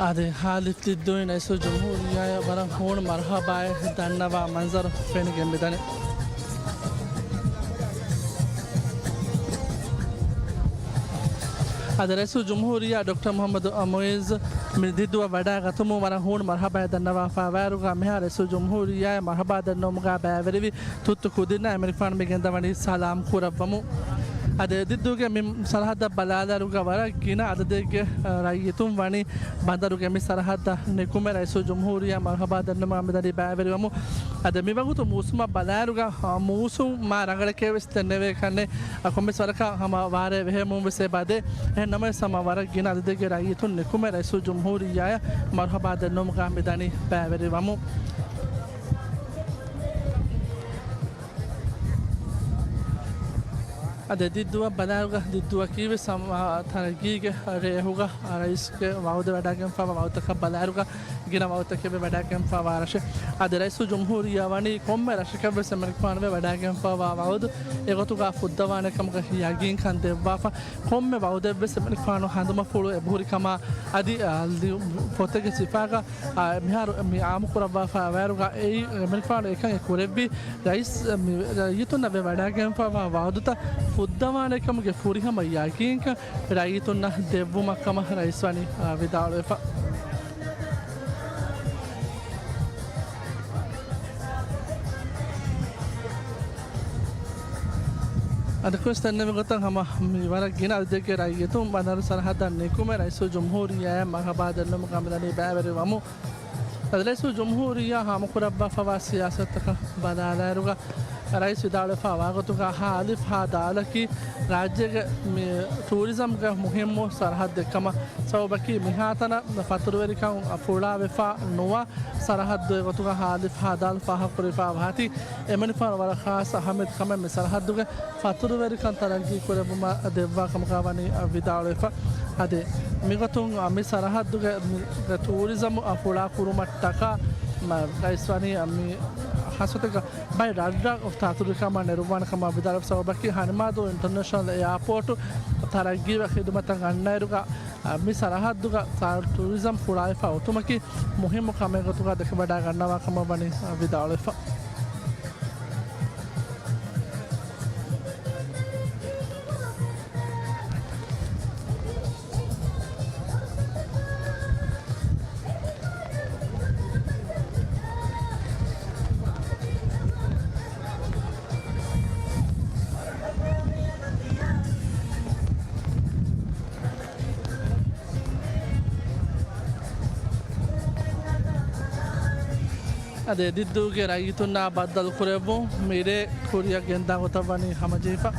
އާދެ، ހާލިފް ދިއްދޫއިން ރައީސުލްޖުމްހޫރިއްޔާއަށް ވަރަށް ހޫނު މަރުހަބާއެއް ދަންނަވާ މަންޒަރު ފެނިގެން މިދަނީ. އަދި ރައީސުލްޖުމްހޫރިއްޔާ ޑޮކްޓަރ މުޙައްމަދު މުޢިއްޒު މި ދިއްދޫއަށް ވަޑައިގަތުމުން ވަރަށް ހޫނު މަރުހަބާއެއް ދަންނަވާފަވާއިރުގަ، މިހާރު ރައީސުލްޖުމްހޫރިއްޔާއަށް މަރުހަބާ ދަންނަވުމުގަ ބައިވެރިވި ތުއްތު ކުދިންނަށް އެމަނިކުފާނު މި ގެންދަވަނީ ސަލާމް ކުރައްވަމުން. އަދި ދިއްދޫގެ މި ސަރަހައްދަށް ބަލާލާއިރުގަ ވަރަށް ގިނަ އަދަދެއްގެ، އަ، ރައްޔިތުން ވަނީ ބަނދަރުގެ މި ސަރަހައްދަށް ނިކުމެ ރައީސުލްޖުމްހޫރިއްޔާ މަރުހަބާ ދަންނަވަމުން މިދަނީ ބައިވެރިވަމުން. އަދި މިވަގުތު މޫސުމަށް ބަލާއިރުގަ، އަ، މޫސުމް މާ ރަނގަޅެކޭ ވެސް ދެންނެވޭ ކަންނޭ، އަ، ކޮންމެސް ވަރަކަށް ހަމަ ވާރޭ ވެހެމުން ވެސް އެބަދޭ. އެހެން ނަމަވެސް ހަމަ ވަރަށް ގިނަ އަދަދެއްގެ ރައްޔިތުން ނިކުމެ ރައީސުލްޖުމްހޫރިއްޔާއަށް މަރުހަބާ ދަންނަވުމުގަ މިދަނީ ބައިވެރިވަމުން. އަދި ދިއްދޫއަށް ބަލާއިރުގަ ދިއްދޫއަކީ ވެސް ހަމަ ތަރައްގީގެ ރޭހުގަ ރައީސްގެ ވައުދެއް ވަޑައިގެންފަވާ ވައުދުތަކަށް ބަލާއިރުގަ ގިނަ ވައުދުތަކެއް ވެ ވަޑައިގެންފަވާ ރަށެއް. އަދި ރައީސުލްޖުމްހޫރިއްޔާ ވަނީ ކޮންމެ ރަށަކަށް ވެސް އެމަނިކުފާނު ވެ ވަޑައިގެންފަވާ ވައުދު އެގޮތުގަ ފުއްދަވާނެ ކަމުގެ ޔަގީންކަން ދެއްވާފަ. ކޮންމެ ވައުދެއްވެސް އެމަނިކުފާނު ހަނދުމަފުޅު އެބަހުރި ކަމާ އަދި، އާ، ލިޔު-، ފޮތެއްގެ ސިފައިގަ، އާ، މިހާރު މި އާއްމުކުރައްވާފަ ވާއިރުގަ އެއީ އެމަނިކުފާނު އެކަން ކުރެއްވީ ރައީސް، މި ރައްޔިތުންނަށް ވެ ވަޑައިގެންފަވާ ވައުދުތައް ފުއްދަވާނެ ކަމުގެ ފުރިހަމަ ޔަގީންކަން ރައްޔިތުންނަށް ދެއްވުމަށް ކަމަށް ރައީސް ވަނީ، އާ، ވިދާޅުވެފަ. އަދި ކުރިން ދެންނެވި ގޮތަށް ހަމަ މި ވަރަށް ގިނަ އަދަދެއްގެ ރައްޔިތުން ބަނދަރު ސަރަހައްދަށް ނިކުމެ ރައީސުލްޖުމްހޫރިއްޔާއަށް މަރުހަބާ ދަންނަވުމުގަ މިދަނީ ބައިވެރިވަމުން. އަދި ރައީސުލްޖުމްހޫރިއްޔާ ހާމަކުރައްވާފަވާ ސިޔާސަތުތަކަށް ބަލާލާއިރުގަ ރައީސް ވިދާޅުވެފަ ވާގޮތުގަ ހާލިފް ހާ ދާލަކީ ރާއްޖޭގެ މި ޓޫރިޒަމްގެ މުހިއްމު ސަރަހައްދެއްކަމަށް ސަބަބަކީ މިހާތަނަށް ފަތުރުވެރިކަން ފުޅާވެފަ ނުވާ ސަރަހައްދު އެގޮތުގަ ހާލިފް ހާ ދާލް ފާހަގަކުރެވިފަ ވާތީ، އެމަނިކުފާނު ވަރަށް ޚާއްޞަ އަހައްމިއްޔަތު ކަމެއް މި ސަރަހައްދުގެ ފަތުރުވެރިކަން ތަރައްގީ ކުރެއްވުމަށް ދެއްވާ ކަމުގަ ވަނީ ވިދާޅުވެފަ. އަދި މިގޮތުން މި ސަރަހައްދުގެ މި ޓޫރިޒަމް ފުޅާ ކުރުމަށްޓަކާ ރައީސް ވަނީ މި ހާއްސަތަކަށް ބައެއް ރަށްރަށް ފަތުރުވެރިކަމާ ނެރުއްވާނެ ކަމަށް ވިދާޅުވެފަ. ސަބަބަކީ ހަނިމާދޫ އިންޓަރނޭޝަނަލް އެއާޕޯޓު ތަރައްގީވެ ޚިދުމަތަށް އަންނައިރުގަ މި ސަރަހައްދުގަ ޓޫރިޒަމް ފުޅާވެފަ އޮތުމަކީ މުހިއްމު ކަމެއް ގޮތުގަ ދެކެވަޑައިގަންނަވާ ކަމަށް ވަނީ ވިދާޅުވެފަ. އަދި ދިއްދޫގެ ރައްޔިތުންނާ ބައްދަލުކުރެއްވުން މިރޭ ކުރިއަށް ގެންދާ ގޮތަށް ވަނީ ހަމަޖެހިފަ.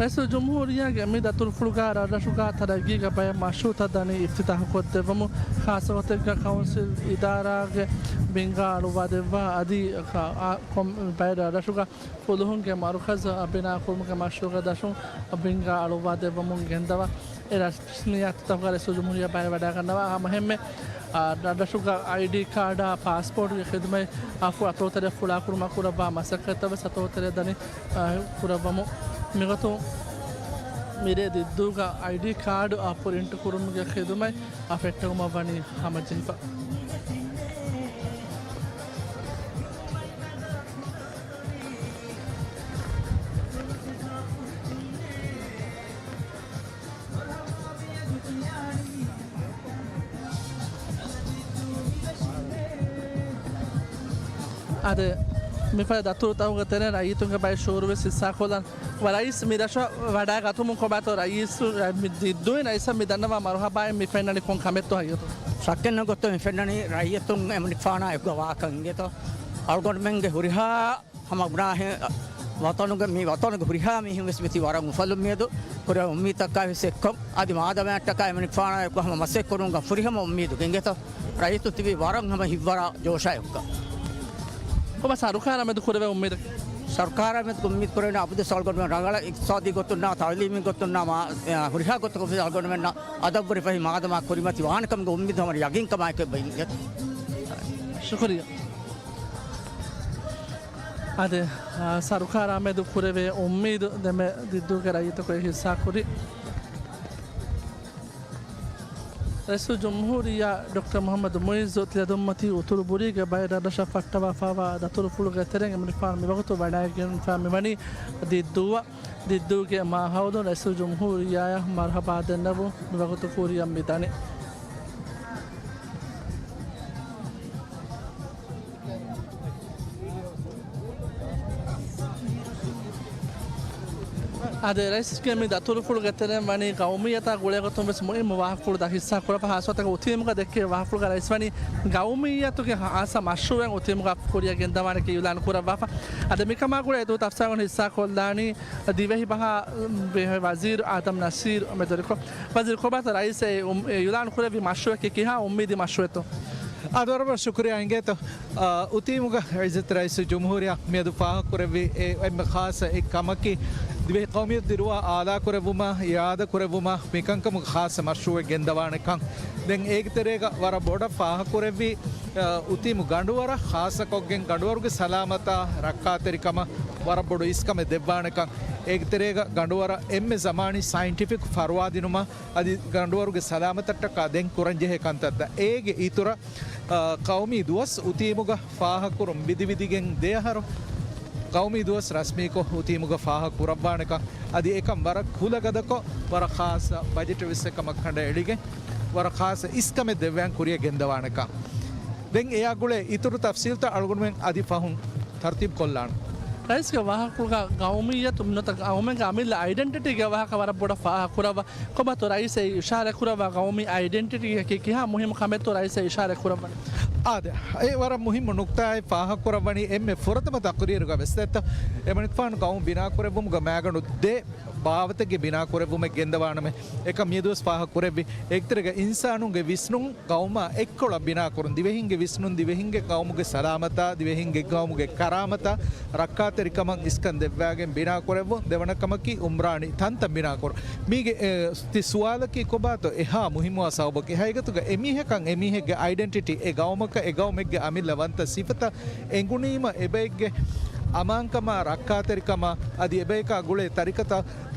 ރައީސުލްޖުމްހޫރިއްޔާގެ މި ދަތުރުފުޅުގަ ރަށްރަށުގަ ތަރައްގީގެ ބައެއް މަޝްރޫޢުތައް ދަނީ އިފްތިތާޙުކޮށްދެއްވަމުން، ޚާއްޞަގޮތެއްގަ ކައުންސިލް އިދާރާގެ ބިންގާ އަޅުއްވާދެއްވާ އަދި ކޮން ބައެއް ރަށްރަށުގަ ފުލުހުންގެ މަރުކަޒު ބިނާކުރުމުގެ މަޝްރޫޢުގެ ދަށުން ބިންގާ އަޅުއްވާދެއްވަމުން ގެންދަވާ އެ ރަސްމިއްޔާތުތަކުގަ ރައީސުލްޖުމްހޫރިއްޔާ ބައިވެވަޑައިގަންނަވާ ހަމައެހެންމެ، އާ، ރަށްރަށުގަ އައިޑީ ކާޑާ ޕާސްޕޯޓުގެ ޚިދުމަތް އަފު އަތޮޅުތެރެ ފުޅާކުރުމަށް ކުރައްވާ މަސައްކަތްތައް ވެސް އަތޮޅުތެރެ ދަނީ، އާ، ކުރައްވަމުން. މިގޮތުން މިރޭ ދިއްދޫގަ އައިޑީ ކާޑު ޕްރިންޓް ކުރުމުގެ ޚިދުމަތް ފެއްޓެވުމަށް ވަނީ ހަމަޖެހިފަ. އަދި މިފަދަ ދަތުރުތަކުގެ ތެރެއިން ރައްޔިތުންގެ ބައެއް ޝުޢޫރު ވެސް ހިއްސާކޮށްލަން. ރައީސް މި ރަށަށް ވަޑައިގަތުމުން ކޮބާތޯ ރައީސް މި ދިއްދޫއިން ރައީސަށް މި ދަންނަވާ މަރުޙަބާއިން މި ފެންނަނީ ކޮން ކަމެއްތޯ ހަގީގަތުން؟ ޝައްކެއް ނެތް ގޮތުން މި ފެންނަނީ ރައްޔިތުން އެމަނިކުފާނާ އެކުގަ ވާކަން އިނގޭތޯ. އަޅުގަނޑުމެންގެ ހުރިހާ ހަމަ ގުނާހެއް ވަޠަނުގެ، މި ވަޠަނުގެ ހުރިހާ މީހުން ވެސް މިތި ވަރަށް އުފަލުން މިއަދު ކުރެ އުއްމީދުތަކާ ވެސް އެއްކޮށް، އަދި މާދަމާއަށްޓަކާ އެމަނިކުފާނާ އެކު ހަމަ މަސައްކަތް ކުރުމުގަ ފުރިހަމަ އުއްމީދު ގެނގޭތޯ. ރައްޔިތު ތިބީ ވަރަށް ހަމަ ހިތްވަރާ ޖޯޝާ އެކުގަ. ކޮބާ ސަރުކާރާ މެދު ކުރެވޭ އުއްމީދަކީ؟ ސަރުކާރާ މެދު އުއްމީދު ކުރެވެނީ އަބަދުވެސް އަޅުގަނޑުމެން ރަނގަޅަށް އިޤްތިޞާދީ ގޮތުންނާ، ތަޢުލީމީ ގޮތުންނާ، މާ-، އެ، ހުރިހާ ގޮތަކަށް ވެސް އަޅުގަނޑުމެންނަށް އަދަބުވެރި ފަހި މާދަމާ ކުރިމަތި ވާނެ ކަމުގެ އުއްމީދު ހަމަ ޔަގީންކަމާއެކު އެބަ އިނގޭތޯ. ޝުކުރިއްޔާ. އާދެ، އާ، ސަރުކާރާ މެދު ކުރެވޭ އުއްމީދު ދެމެ ދިއްދޫގެ ރައްޔިތަކު އެ ހިއްސާކުރި. ރައީސުލްޖުމްހޫރިއްޔާ ޑޮކްޓަރ މުޙައްމަދު މުޢިއްޒު ތިލަދުންމަތީ އުތުރު ބުރީގެ ބައެއް ރަށްރަށަށް ފައްޓަވާފައިވާ ދަތުރުފުޅުގެ ތެރެއިން އެމަނިކުފާނު މިވަގުތު ވަޑައިގެންފަ މިވަނީ ދިއްދޫއަށް. ދިއްދޫގެ މާހައުލުން ރައީސުލްޖުމްހޫރިއްޔާއަށް މަރުޙަބާ ދެންނެވުން މިވަގުތު ކުރިއަށް މިދަނީ. އާދެ، ރައީސްގެ މި ދަތުރުފުޅުގެ ތެރެއިން ވަނީ ގައުމިއްޔަތާ ގުޅޭގޮތުން ވެސް މުހިއްމު ވާހަކަފުޅުތައް ހިއްސާ ކުރައްވާ، ހާއްސަ ގޮތަކަށް އުތީމުގަ ދެއްކޭ ވާހަކަފުޅުގަ ރައީސް ވަނީ ގައުމިއްޔަތުގެ ހާއްސަ މަޝްރޫޢެއް އުތީމުގަ ކުރިއަށް ގެންދަވާނެކޭ އިޢުލާން ކުރައްވާފަ. އަދި މިކަމާ ގުޅޭ އެދުވަހު ތަފްސީލު ހިއްސާކޮށްލާނީ ދިވެހި ބަހާ، އު، ބެހޭ ވަޒީރު އާދަމް ނަސީރު މެދުވެރިކޮށް. ވަޒީރު ކޮބާތޯ ރައީސް އެ، އު، އެ އިޢުލާން ކުރެއްވި މަޝްރޫޢަކީ ކިހާ އުއްމީދީ މަޝްރޫޢެއްތޯ؟ އާދެ، ވަރަށް ވަރަށް ޝުކުރިއްޔާ އިނގޭތޯ. އާ، އުތީމުގަ އިއްޒަތް ރައީސުލް ޖުމްހޫރިއްޔާ މިއަދު ފާހަގަކުރެއްވި އެ އެންމެ ޚާއްޞަ އެއް ކަމަކީ، ދިވެހި ޤައުމިއްޔަތު ދިރުވާ އާލާކުރެއްވުމަށް، އިޢާދަކުރެއްވުމަށް، މިކަންކަމުގެ ޚާއްޞަ މަޝްރޫޢެއް ގެންދަވާނެކަން. ދެން އޭގެ ތެރޭގަ ވަރަށް ބޮޑަށް ފާހަގަކުރެއްވި، އާ، އުތީމު ގަނޑުވަރަށް ޚާއްޞަކޮށްގެން ގަނޑުވަރުގެ ސަލާމަތާ ރައްކާތެރިކަމަށް ވަރަށް ބޮޑު އިސްކަމެއް ދެއްވާނެކަން. އޭގެ ތެރޭގަ ގަނޑުވަރަށް އެންމެ ޒަމާނީ ސައިންޓިފިކް ފަރުވާދިނުމަށް އަދި ގަނޑުވަރުގެ ސަލާމަތަށްޓަކާ ދެން ކުރަންޖެހޭ ކަންތައްތައް. އޭގެ އިތުރަށް، އާ، ޤައުމީ ދުވަސް އުތީމުގަ ފާހަގަކުރުން ވިދިވިދިގެން ދެއަހަރު ޤައުމީ ދުވަސް ރަސްމީކޮށް އުތީމުގަ ފާހަގަ ކުރައްވާނެކަން. އަދި އެކަން ވަރަށް ކުލަގަދަކޮށް، ވަރަށް ޚާއްޞަ ބަޖެޓެއް ވެސް އެކަމަށް ކަނޑައެޅިގެން، ވަރަށް ޚާއްޞަ އިސްކަމެއް ދެއްވަން ކުރިއަށް ގެންދަވާނެކަން. ދެން އެއާ ގުޅޭ އިތުރު ތަފްސީލްތައް އަޅުގަނޑުމެން އަދި ފަހުން ތަރުތީބު ކޮށްލާނަން. ރައީސްގެ ވާހަކަފުޅުގަ ގައުމިއްޔަތު ނުވަތަ ގައުމެއްގެ އަމިއްލަ އައިޑެންޓިޓީގެ ވާހަކަ ވަރަށް ބޮޑަށް ފާހަގަ ކުރައްވާ. ކޮބާތޯ ރައީސް އެ އިޝާރާތް ކުރައްވާ ގައުމީ އައިޑެންޓިޓީއަކީ ކިހާ މުހިއްމު ކަމެއްތޯ ރައީސް އެ އިޝާރާތް ކުރައްވަނީ؟ އާދެ، އެ ވަރަށް މުހިއްމު ނުކްތާއެއް ފާހަގަ ކުރައްވަނީ އެންމެ ފުރަތަމަ ތަޤުރީރުގަ ވެސް ދެއްތޯ. އެމަނިކުފާނު ގައުމު ބިނާކުރެއްވުމުގަ މައިގަނޑު ދެ ބާވަތެއްގެ ބިނާކުރެއްވުމެއް ގެންދަވާނަމޭ. އެކަން މިއަދުވެސް ފާހަގަ ކުރެއްވި. އޭގެތެރޭގަ އިންސާނުންގެ ވިސްނުން ގައުމާ އެއްކޮޅަށް ބިނާކުރުން. ދިވެހިންގެ ވިސްނުން، ދިވެހިންގެ ގައުމުގެ ސަލާމަތާ، ދިވެހިންގެ ގައުމުގެ ކަރާމަތާ، ރައްކާތެރިކަމަށް އިސްކަން ދެއްވާގެން ބިނާކުރެއްވުން. ދެވަނަ ކަމަކީ އުމްރާނީ ތަންތަން ބިނާކުރުން. މީގެ، އެ، ތި ސުވާލަކީ ކޮބާތޯ އެހާ މުހިއްމުވާ ސަބަބަކީ؟ ހަގީގަތުގަ އެމީހަކަށް އެމީހެއްގެ އައިޑެންޓިޓީ، އެ ގައުމަކަށް އެ ގައުމެއްގެ އަމިއްލަ ވަންތަ ސިފަތައް އެނގުނީމަ އެބައެއްގެ އަމާންކަމާ، ރައްކާތެރިކަމާ، އަދި އެބަޔަކާ ގުޅޭ ތަރިކަތައް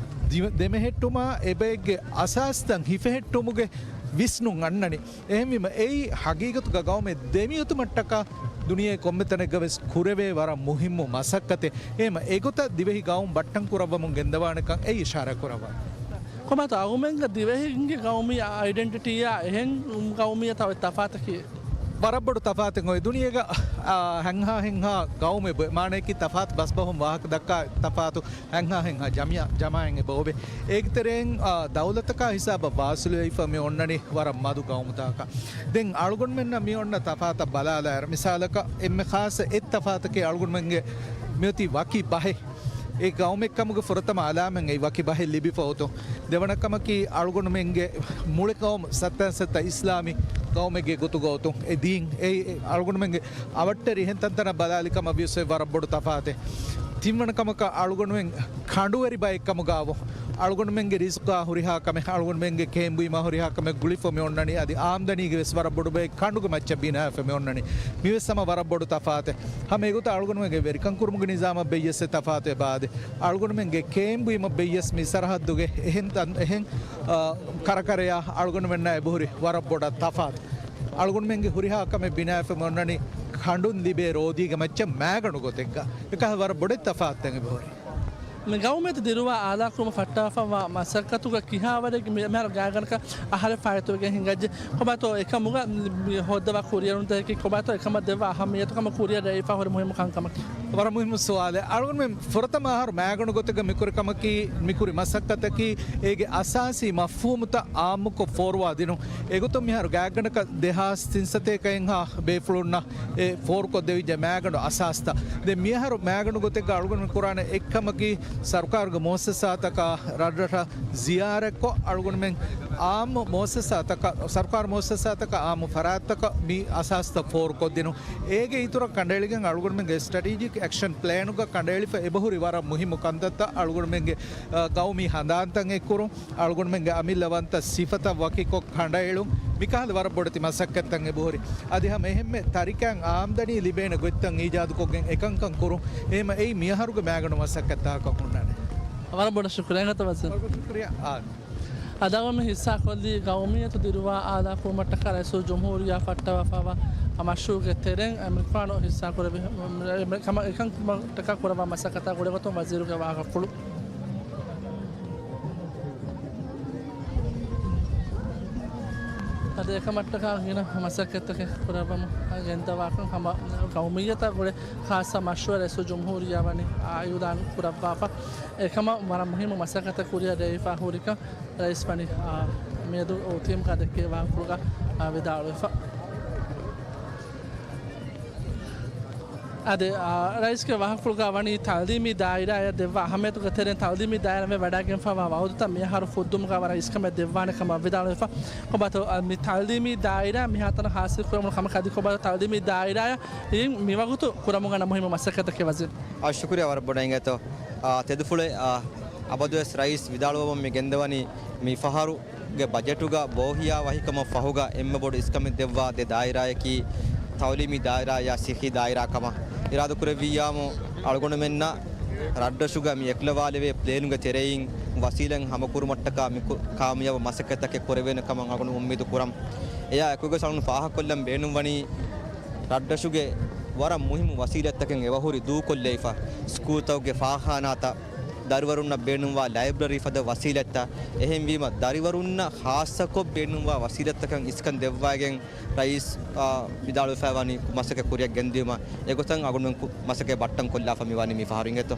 ދި-، ދެމެހެއްޓުމާ، އެބައެއްގެ އަސާސްތައް ހިފެހެއްޓުމުގެ ވިސްނުން އަންނަނީ. އެހެންވީމަ، އެއީ ހަގީގަތުގަ ގައުމެއް ދެމިއޮތުމަށްޓަކާ ދުނިޔޭ ކޮންމެ ތަނެއްގަ ވެސް ކުރެވޭ ވަރަށް މުހިއްމު މަސައްކަތެއް. އެހެންވީމަ، އެގޮތަށް ދިވެހި ގައުމު ބައްޓަން ކުރައްވަމުން ގެންދަވާނެކަން އެ އިޝާރާތް ކުރައްވާ. ކޮބާތޯ އަޅުގަނޑުމެންގެ ދިވެހިންގެ ގައުމީ އައިޑެންޓިޓީއާ އެހެން ގައުމީ ތަ-، ތަފާތަކީ؟ ވަރަށް ބޮޑު ތަފާތެއް އޮތް. ދުނިޔޭގަ، އާ، ހަންހާ ހެންހާ ގައުމެއް ބޮ-، މާނަޔަކީ ތަފާތު ބަސްބަހުން ވާހަކަ ދައްކާ ތަފާތު ހަންހާ ހެންހާ ޖަމިއާ-، ޖަމާއަތް އެބަ އޮވޭ. އޭގެ ތެރެއިން، އާ، ދައުލަތަކާ ހިސާބަށް ވާސިލުވެފަ މި އޮންނަނީ ވަރަށް މަދު ގައުމުތަކަކަށް. ދެން އަޅުގަނޑުމެންނަށް މި އޮންނަ ތަފާތަށް ބަލާލާއިރު، މިސާލަކަށް އެންމެ ޚާއްޞަ އެއް ތަފާތަކީ އަޅުގަނޑުމެންގެ މިއޮތީ ވަކި ބަހެއް. އެ ގައުމެއްކަމުގެ ފުރަތަމަ އަލާމަތް އެއީ ވަކި ބަހެއް ލިބިފަ އޮތުން. ދެވަނަ ކަމަކީ، އަޅުގަނޑުމެންގެ މުޅި ގައުމު ސައްތަ ސައްތަ އިސްލާމީ ގައުމެއްގެ ގޮތުގަ އޮތުން. އެ ދީން އެއީ އަޅުގަނޑުމެންގެ އަވަށްޓެރި އެހެން ތަންތަނަށް ބަލާލި ކަމަށް ވިޔަސް އޮތް ވަރަށް ބޮޑު ތަފާތެއް. ތިންވަނަ ކަމަކަށް އަޅުގަނޑުމެން ކަނޑުވެރި ބައެއްކަމުގައި އަޅުގަނޑުމެންގެ ރިޒުޤާ ހުރިހާ ކަމެއް، އަޅުގަނޑުމެންގެ ކޭން ބުއިމާ ހުރިހާ ކަމެއް ގުޅިފަ މި އޮންނަނީ. އަދި އާމްދަނީގެ ވެސް ވަރަށް ބޮޑު ބައެއް ކަނޑުގެ މައްޗަށް ބިނާވެފަ މި އޮންނަނީ. މިވެސް ހަމަ ވަރަށް ބޮޑު ތަފާތެއް. ހަމަ އެގޮތަށް އަޅުގަނޑުމެންގެ ވެރިކަން ކުރުމުގެ ނިޒާމަށް ބެއްޔަސް އެ ތަފާތު އެބައާދޭ. އަޅުގަނޑުމެންގެ ކޭން ބުއިމަށް ބެއްޔަސް މި ސަރަހައްދުގެ އެހެން ތަން-، އެހެން، އާ، ކަރަކަރަޔާ އަޅުގަނޑުމެންނާ އެބަހުރި ވަރަށް ބޮޑަށް ތަފާތު. އަޅުގަނޑުމެންގެ ހުރިހާ ކަމެއް ބިނާވެފަ މި އޮންނަނީ ކަނޑުން ލިބޭ ރޯދީގެ މައްޗަށް މައިގަނޑު ގޮތެއްގަ. އެކަހަލަ ވަރަށް ބޮޑެތި ތަފާތުތައް އެބަހުރި. މި ގައުމިއްޔަތު ދިރުވާ އާލާކުރުމަށް ފައްޓާފައިވާ މަސައްކަތުގަ ކިހާވަރެއްގެ މި-، މިހާރު ގާތްގަނޑަކަށް އަހަރެއް ފާއިތުވެގެން ހިނގައްޖެ؟ ކޮބާތޯ އެކަމުގަ މި ހޯއްދަވާ ކުރިއެރުންތަކަކީ ކޮބާތޯ އެކަމަށް ދެއްވާ އަހައްމިއްޔަތު ކަމަށް ކުރިއަށް ރޭވިފަ ހުރި މުހިއްމު ކަންކަމަކީ؟ ވަރަށް މުހިއްމު ސުވާލެއް. އަޅުގަނޑުމެން ފުރަތަމަ އަހަރު މައިގަނޑު ގޮތެއްގަ މިކުރި ކަމަކީ، މިކުރި މަސައްކަތަކީ އޭގެ އަސާސީ މަފްހޫމުތައް އާއްމުކޮށް ފޯރުވާ ދިނުން. އެގޮތުން މިހާރު ގާތްގަނޑަކަށް ދެހާސް ތިން ސަތޭކައެއްހާ ބޭފުޅުންނަށް އެ ފޯރުކޮށްދެވިއްޖެ މައިގަނޑު އަސާސްތައް. ދެން މިއަހަރު މައިގަނޑު ގޮތެއްގަ އަޅުގަނޑުމެން ކުރާނެ އެއްކަމަކީ، ސަރުކާރުގެ މުއައްސަސާތަކާ ރަށްރަށަށް ޒިޔާރަތްކޮށް، އަޅުގަނޑުމެން އާއްމު މުއައްސަސާތަކަށް، ސަރުކާރު މުއައްސަސާތަކަށް އާއްމު ފަރާތްތަކަށް މި އަސާސްތައް ފޯރުކޮށްދިނުން. އޭގެ އިތުރަށް ކަނޑައެޅިގެން އަޅުގަނޑުމެންގެ ސްޓްރެޓެޖިކް އެކްޝަން ޕްލޭނުގަ ކަނޑައެޅިފަ އެބަހުރި ވަރަށް މުހިއްމު ކަންތައްތައް، އަޅުގަނޑުމެންގެ، އަ، ގައުމީ ހަނދާންތައް އެއްކުރުން، އަޅުގަނޑުމެންގެ އަމިއްލަވަންތަ ސިފަތައް ވަކިކޮށް ކަނޑައެޅުން، މިކަހަލަ ވަރަށް ބޮޑެތި މަސައްކަތްތައް އެބަހުރި. އަދި ހަމަ އެހެންމެ ތަރިކައިން އާމްދަނީ ލިބޭނެ ގޮތްތައް އީޖާދުކޮށްގެން އެކަންކަން ކުރުން. އެހެމަ އެއީ މިއަހަރުގެ މައިގަނޑު މަސައްކަތްތަކަކަށް ހުންނާނެ. ވަރަށް ބޮޑަށް ޝުކުރިއްޔާ އިނގޭތޯ ވަޒީރު. ޝުކުރިއްޔާ. އާ. އަދި އަޅުގަނޑު މި ހިއްސާކޮށްލީ ގައުމިއްޔަތު ދިރުވާ އާލާ ކުރުމަށްޓަކާ ރައީސުލްޖުމްހޫރިއްޔާ ފައްޓަވާފައިވާ މަޝްރޫޢުގެ ތެރެއިން އެމަނިކުފާނު ހިއްސާކުރެއްވި ކަމަށް އެކަން ކުރުމަށްޓަކާ ކުރައްވާ މަސައްކަތާ ގުޅޭގޮތުން ވަޒީރުގެ ވާހަކަފުޅު. އަދި އެކަމަށްޓަކާ ގިނަ މަސައްކަތްތަކެއް ކުރައްވަމުން ގެންދަވާކަން ހަމަ ގައުމިއްޔަތާ ގުޅޭ ޚާއްޞަ މަޝްރޫޢެއް ރައީސުލްޖުމްހޫރިއްޔާ ވަނީ އިޢުލާން ކުރައްވާފަ. އެކަމަށް ވަރަށް މުހިއްމު މަސައްކަތެއް ކުރިއަށް ރޭވިފަ ހުރިކަން ރައީސް ވަނީ، އާ، މިއަދު އޮތީމްގަ ދެއްކޭ ވާހަކަފުޅުގަ، އާ، ވިދާޅުވެފަ. އަދި، އާ، ރައީސްގެ ވާހަކަފުޅުގަ ވަނީ ތަޢުލީމީ ދާއިރާއަށް ދެއްވާ އަހައްމިއްޔަތުގެ ތެރެއިން ތަޢުލީމީ ދާއިރާއަށް ވެ ވަޑައިގެންފައިވާ ވަޢުދުތައް މިއަހަރު ފުއްދުމުގަ ވަރަށް އިސްކަމެއް ދެއްވާނެ ކަމަށް ވިދާޅުވެފަ. ކޮބާތޯ، އާ، މި ތަޢުލީމީ ދާއިރާ މިހާތަނަށް ހާސިލް ކުރެވުނު ކަމަކަށް އަދި ކޮބާތޯ ތަޢުލީމީ ދާއިރާއަށް މިވަގުތު ކުރަމުން އަންނަ މުހިއްމު މަސައްކަތަކީ ވަޒީރު؟ އާ، ޝުކުރިއްޔާ ވަރަށް ބޮޑަށް އިނގޭތޯ. އާ، ތެދުފުޅެއް، އާ، އަބަދުވެސް ރައީސް ވިދާޅުވަމުން މި ގެންދަވަނީ މި ފަހަރުގެ ބަޖެޓުގަ ބޯހިޔާވަހިކަމަށް ފަހުގަ އެންމެ ބޮޑު އިސްކަމެއް ދެއްވާ ދެ ދާއިރާއަކީ ތަޢުލީމީ ދާއިރާއާ ސިއްހީ ދާއިރާ ކަމަށް. އިރާދަކުރެއްވިއްޔާމު އަޅުގަނޑުމެންނަށް ރަށްރަށުގަ މި އެކުލަވާލެވޭ ޕްލޭނުގެ ތެރެއިން ވަސީލަތް ހަމަކުރުމަށްޓަކާ މި ކު-، ކާމިޔާބު މަސައްކަތްތަކެއް ކުރެވޭނެ ކަމަށް އަޅުގަނޑު އުއްމީދު ކުރަން. އެއާ އެކުގަސް އަޅުގަނޑު ފާހަގަކޮށްލަން ބޭނުންވަނީ ރަށްރަށުގެ ވަރަށް މުހިއްމު ވަސީލަތްތަކެއް އެބަހުރި ދޫކޮށްލައިފަ، ސްކޫލްތަކުގެ ފާޚާނާތައް، ދަރިވަރުންނަށް ބޭނުންވާ ލައިބްރަރީ ފަދަ ވަސީލަތްތައް، އެހެންވީމަ ދަރިވަރުންނަށް ޚާއްޞަކޮށް ބޭނުންވާ ވަސީލަތްތަކަށް އިސްކަން ދެއްވައިގެން ރައީސް، އާ، ވިދާޅުވެފައިވަނީ މަސައްކަތް ކުރިއަށް ގެންދިއުމަށް. އެގޮތަށް އަޅުގަނޑުމެން ކު-، މަސައްކަތް ބައްޓަން ކޮށްލާފަ މިވަނީ މި ފަހަރު އިނގޭތޯ.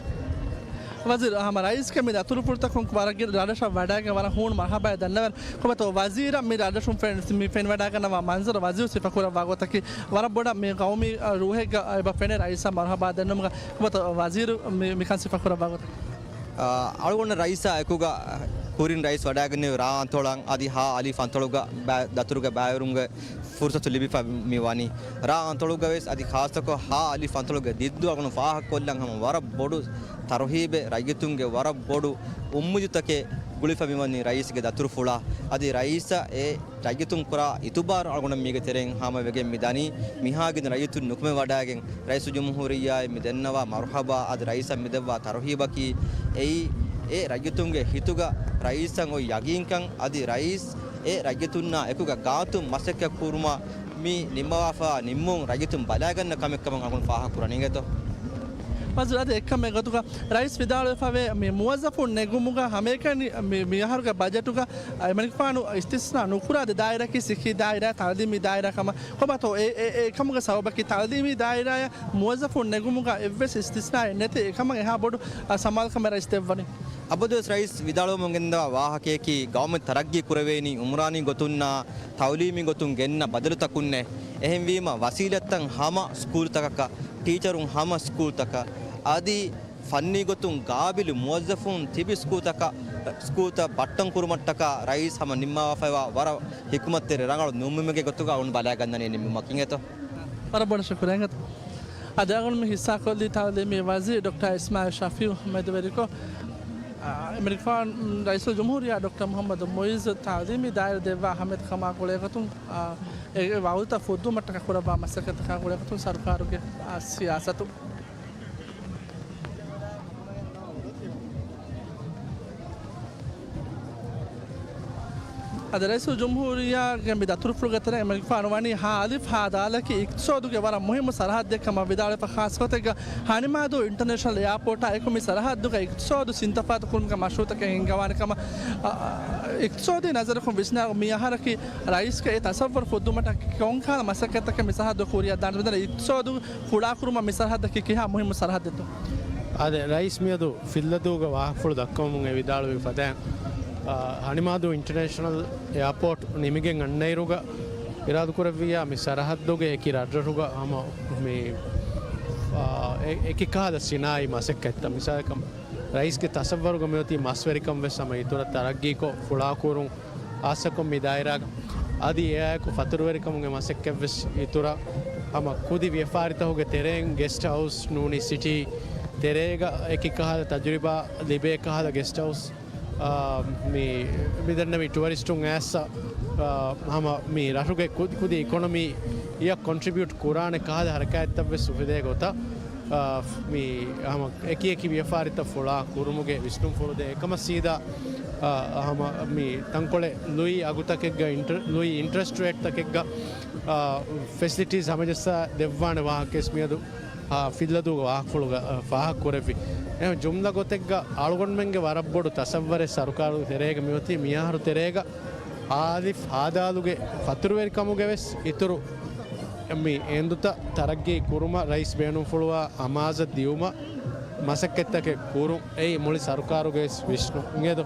ވަޒީރު، ހަމަ ރައީސްގެ މި ދަތުރުފުޅުތަކުން ވަރަށް ގިނަ ރަށްރަށަށް ވަޑައިގެން ވަރަށް ހޫނު މަރުޙަބާއެއް ދަންނަވަން. ކޮބާތޯ ވަޒީރަށް މި ރަށްރަށުން ފެން-، މި ފެނިވަޑައިގަންނަވާ މަންޒަރު ވަޒީރު ސިފަކުރައްވާ ގޮތަކީ ވަރަށް ބޮޑަށް މި ގައުމީ، އަ، ރޫހެއްގަ އެބަ ފެނޭ ރައީސަށް މަރުޙަބާ ދެންނުމުގަ. ކޮބާތޯ ވަޒީރު މި-، މިކަން ސިފަކުރައްވާ ގޮތަކީ؟ އާ، އަޅުގަނޑު ރައީސާ އެކުގަ ކުރިން ރައީސް ވަޑައިގެންނެވި ރާ އަންތޮޅަށް އަދި ހާ އަލިފް އަންތޮޅުގަ ބައި-، ދަތުރުގެ ބައިވެރިންގެ ފުރުސަތު ލިބިފަ މި ވަނީ. ރާ އަންތޮޅުގަ ވެސް އަދި ޚާއްޞަކޮށް ހާ އަލިފް އަންތޮޅުގެ ދިއްދޫ އަޅުގަނޑު ފާހަގަކޮށްލަން ހަމަ ވަރަށް ބޮޑު ތަރުހީބެއް، ރައްޔިތުންގެ ވަރަށް ބޮޑު އުއްމީދުތަކެއް ގުޅިފަ މިވަނީ ރައީސްގެ ދަތުރުފުޅާ. އަދި ރައީސަށް އެ ރައްޔިތުން ކުރާ އިތުބާރު އަޅުގަނޑަށް މީގެ ތެރެއިން ހާމަވެގެން މި ދަނީ. މިހާ ގިނަ ރައްޔިތުން ނުކުމެވަޑައިގެން ރައީސުލްޖުމްހޫރިއްޔާއަށް މި ދެންނަވާ މަރުޙަބާ އަދި ރައީސަށް މި ދެއްވާ ތަރުހީބަކީ އެއީ، އެ ރައްޔިތުންގެ ހިތުގަ ރައީސަށް އޮތް ޔަގީންކަން އަދި ރައީސް އެ ރައްޔިތުންނާ އެކުގަ ގާތުން މަސައްކަތް ކުރުމަށް މި ނިންމަވާފަ ނިންމުން ރައްޔިތުން ބަލައިގަންނަ ކަމެއް ކަމަށް އަޅުގަނޑު ފާހަގަ ކުރަނީ އިނގޭތޯ. ވަޒީރު، އަދި އެއްކަމެއް ގޮތުގަ ރައީސް ވިދާޅުވެފަވޭ، މި މުވައްޒަފުން ނެގުމުގަ ހަމައެކަނި މި، މި އަހަރުގެ ބަޖެޓުގަ އެމަނިކުފާނު އިސްތިސްނާ ނުކުރާ ދެ ދާއިރާއަކީ ސިއްހީ ދާއިރާ، ތަޢުލީމީ ދާއިރާ ކަމަށް. ކޮބާތޯ އެ، އެ، އެ ކަމުގެ ސަބަބަކީ ތަޢުލީމީ ދާއިރާއަށް މުވައްޒަފުން ނެގުމުގަ އެއްވެސް އިސްތިސްނާއެއް ނެތި އެކަމަށް އެހާ ބޮޑު، އަ، ސަމާލުކަމެއް ރައީސް ދެއްވަނީ. އަބަދުވެސް ރައީސް ވިދާޅުވަމުން ގެންދަވާ ވާހަކަޔަކީ ގައުމެއް ތަރައްގީ ކުރެވޭނީ އުމްރާނީ ގޮތުންނާ ތަޢުލީމީ ގޮތުން ގެންނަ ބަދަލުތަކުންނޭ. އެހެންވީމަ ވަސީލަތްތައް ހަމަ ސްކޫލްތަކަކަށް، ޓީޗަރުން ހަމަ ސްކޫލްތަކަށް، އަދި ފަންނީ ގޮތުން ގާބިލު މުވައްޒަފުން ތިބި ސްކޫލްތަކަށް، ސްކޫލްތައް ބައްޓަން ކުރުމަށްޓަކާ ރައީސް ހަމަ ނިންމަވާފައިވާ ވަރަށް ހިކުމަތްތެރި ރަނގަޅު ނިންމުމެއްގެ ގޮތުގަ އަޅުގަނޑު ބަލައިގަންނަނީ ނިންމުމަކީ އިނގޭތޯ. ވަރަށް ބޮޑަށް ޝުކުރިއްޔާ. އަދި އަޅުގަނޑު މި ހިއްސާކޮށްލީ ތަޢުލީމީ ވަޒީރު ޑޮކްޓަރ އިސްމާއިލް ޝަފީޢު މެދުވެރިކޮށް، އާ، އެމަނިކުފާނު ރައީސުލްޖުމްހޫރިއްޔާ ޑޮކްޓަރ މުޙައްމަދު މުޢިއްޒު ތަޢުލީމީ ދާއިރާ ދެއްވާ އަހައްމިއްޔަތު ކަމާ ގުޅޭގޮތުން، އާ، އެ، އެ ވަޢުދުތައް ފުއްދުމަށްޓަކާ ކުރައްވާ މަސައްކަތަކާ ގުޅޭގޮތުން ސަރުކާރުގެ، އާ، ސިޔާސަތު. އަދި ރައީސުލްޖުމްހޫރިއްޔާގެ މި ދަތުރުފުޅުގެ ތެރެއިން އެމަނިކުފާނު ވަނީ ހާ އަލިފް ހާ ދާލަކީ އިޤްތިޞާދުގެ ވަރަށް މުހިއްމު ސަރަހައްދެއް ކަމަށް ވިދާޅުވެފަ، ޚާއްޞަގޮތެއްގަ ހަނިމާދޫ އިންޓަރނޭޝަނަލް އެއާޕޯޓާ އެކު މި ސަރަހައްދުގަ އިޤްތިޞާދު ސިންތަފާތު ކުރުމުގެ މަޝްރޫޢުތަކެއް ހިންގަވާނެ ކަމަށް، އަ، އަ، އިޤްތިޞާދީ ނަޒަރަކުން ވިސްނާ މި އަހަރަކީ ރައީސްގެ އެ ތަޞައްވަރު ފުއްދުމަށްޓަކާ ކޮންކަހަލަ މަސައްކަތްތަކެއް މި ސަރަހައްދު ކުރިއަށް ދާނެ. މިދަނީ އިޤްތިޞާދު ފުޅާކުރުމަށް މި ސަރަހައްދަކީ ކިހާ މުހިއްމު ސަރަހައްދެއްތޯ؟ އާދެ، ރައީސް މިއަދު ފިއްލަދޫގަ ވާހަކަފުޅު ދައްކަވަމުން އެ ވިދާޅުވި ފަދައިން، އާ، ހަނިމާދޫ އިންޓަރނޭޝަނަލް އެއާޕޯޓް ނިމިގެން އަންނައިރުގަ އިރާދަކުރެއްވިއްޔާ މި ސަރަހައްދުގެ އެކި ރަށްރަށުގަ ހަމަ މި، އާ، އެ-، އެކި ކަހަލަ ސިނާއީ މަސައްކަތްތައް މިސާލަކަށް ރައީސްގެ ތަޞައްވަރުގަ މިއޮތީ މަސްވެރިކަން ވެސް ހަމަ އިތުރަށް ތަރައްގީކޮށް ފުޅާކުރުން ހާއްސަކޮށް މި ދާއިރާގަ އަދި އެއާއެކު ފަތުރުވެރިކަމުގެ މަސައްކަތްވެސް އިތުރަށް ހަމަ ކުދި ވިޔަފާރިތަކުގެ ތެރެއިން ގެސްޓް ހައުސް ނޫނީ ސިޓީ ތެރޭގަ އެކި ކަހަލަ ތަޖުރިބާ ލިބޭ ކަހަލަ ގެސްޓް ހައުސް އާ، މި، މިދެންނެވި ޓުއަރިސްޓުން އައިސް، އާ، ހަމަ މި ރަށުގެ ކުދި ކުދި އިކޮނޮމީއަށް ކޮންޓްރިބިއުޓް ކުރާނެ ކަހަލަ ހަރަކާތްތައްވެސް އުފެދޭ ގޮތަށް، އާ، މި ހަމަ އެކި އެކި ވިޔަފާރިތައް ފުޅާ ކުރުމުގެ ވިސްނުންފުޅު ދޭ. އެކަމަށް ސީދާ، އާ، ހަމަ މި ތަންކޮޅެއް ލުއި އަގުތަކެއްގަ އިންޓަ-، ލުއި އިންޓްރެސްޓް ރޭޓްތަކެއްގަ، އާ، ފެސިލިޓީސް ހަމަޖައްސާ ދެއްވާނެ ވާހަކަވެސް މިއަދު އާ، ފިއްލަދޫގެ ވާހަކަފުޅުގަ، އާ، ފާހަގަކުރެއްވި. އެހެން ޖުމްލަ ގޮތެއްގަ އަޅުގަނޑުމެންގެ ވަރަށް ބޮޑު ތަސައްވަރެއް ސަރުކާރުގެ ތެރޭގަ މިއޮތީ. މިއަހަރު ތެރޭގަ އާލިފް ހާދާލުގެ ފަތުރުވެރިކަމުގެ ވެސް އިތުރު މި އެނދުތައް ތަރައްގީ ކުރުމަށް ރައީސް ބޭނުންފުޅުވާ އަމާޒަށް ދިޔުމަށް މަސައްކަތްތަކެއް ކުރުން އެއީ މުޅި ސަރުކާރުގެ ވެސް ވިސްނުން. އިނގޭތޯ؟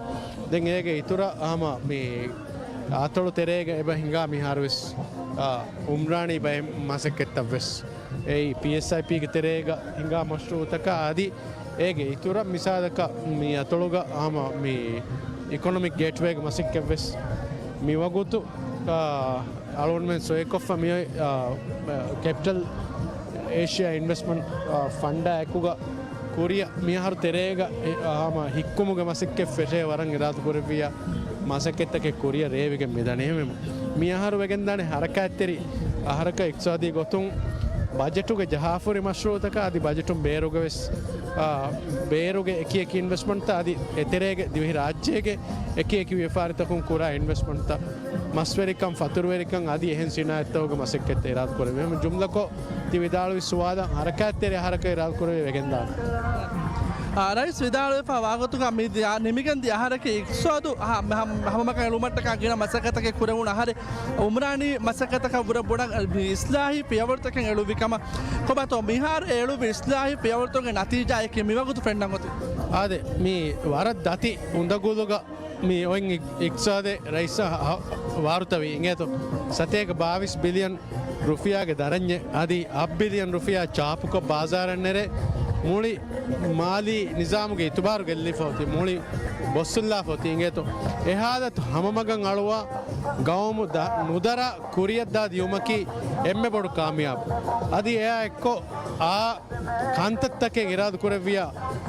ދެން އޭގެ އިތުރަށް ހަމަ މި އަތޮޅު ތެރޭގަ އެބަ ހިނގާ މިހާރު ވެސް، އާ، އުމްރާނީ ބައެއް މަސައްކަތްތައް ވެސް. އެއީ ޕީއެސްއައިޕީގެ ތެރޭގަ ހިނގާ މަޝްރޫއުތަކާ އަދި އޭގެ އިތުރަށް މިސާލަކަށް މި އަތޮޅުގަ ހަމަ މި އިކޮނޮމިކް ގޭޓްވޭގެ މަސައްކަތްވެސް މިވަގުތު، އާ، އަޅުގަނޑުމެން ސޮއިކޮށްފަ މިއޮތް، އާ، ކެޕިޓަލް އޭޝިއާ އިންވެސްޓްމަންޓް، އާ، ފަންޑާ އެކުގަ ކުރިއަށް މިއަހަރު ތެރޭގަ އެ، އާ، ހަމަ ހިއްކުމުގެ މަސައްކަތް ފެށޭ ވަރަށް އިރާދަކުރެއްވިއްޔާ މަސައްކަތްތަކެއް ކުރިއަށް ރޭވިގެން މިދަނީ. އެހެންވީމަ މިއަހަރު ވެގެންދާނެ ހަރަކާތްތެރި އަހަރަކަށް އިޤްތިޞާދީ ގޮތުން ބަޖެޓުގެ ޖަހާފުރި މަޝްރޫޢުތަކާ އަދި ބަޖެޓުން ބޭރުގެ ވެސް، އާ، ބޭރުގެ އެކި އެކި އިންވެސްޓްމަންޓްތައް އަދި އެތެރޭގެ ދިވެހި ރާއްޖޭގެ އެކި އެކި ވިޔަފާރިތަކުން ކުރާ އިންވެސްޓްމަންޓްތައް، މަސްވެރިކަން، ފަތުރުވެރިކަން އަދި އެހެން ސިނާއަތްތަކުގެ މަސައްކަތްތައް އިރާދަކުރެއްވި. އެހެން ޖުމްލަކޮށް ތި ވިދާޅުވި ސުވާލަށް ހަރަކާތްތެރި އަހަރަކަށް އިރާދަކުރެއްވި ވެގެންދާނެ. އާ، ރައީސް ވިދާޅުވެފަ ވާގޮތުގަ މި ދިޔަ-، ނިމިގެން ދިޔަ އަހަރަކީ އިޤްތިޞާދު ހަ-، ހަ-، ހަމަމަކަށް އެޅުމަށްޓަކާ ގިނަ މަސައްކަތްތަކެއް ކުރެވުނު އަހަރެއް. އުމްރާނީ މަސައްކަތަކަށް ވުރެ ބޮޑަށް އިސްލާހީ ފިޔަވަޅުތަކެއް އެޅުއްވި ކަމަށް. ކޮބާތޯ މިހާރު އެ އެޅުއްވި އިސްލާހީ ފިޔަވަޅުތަކުގެ ނަތީޖާއަކީ މިވަގުތު ފެންނަން އޮތީ؟ އާދެ، މި ވަރަށް ދަތި އުނދަގުލުގަ މި އޮތް އި-، އިޤްތިޞާދެއް ރައީސާ ހަ-، ވާރުތަވީ އިނގޭތޯ. ސަތޭކަ ބާވީސް ބިލިއަން ރުފިޔާގެ ދަރަންޏެއް އަދި އަށް ބިލިއަން ރުފިޔާ ޗާޕުކޮށް ބާޒާރަށް ނެރެ މުޅި މާލީ ނިޒާމުގެ އިތުބާރު ގެއްލިފަ އޮތީ، މުޅި ބޮއްސުންލާފަ އޮތީ އިނގޭތޯ. އެ ހާލަތު ހަމަމަގަށް އަޅުވާ ގައުމު ދަ-، ނުދަރާ ކުރިއަށްދާ ދިޔުމަކީ އެންމެ ބޮޑު ކާމިޔާބު. އަދި އެއާ އެއްކޮށް އާ ކަންތައްތަކެއް އިރާދަކުރެއްވިޔާ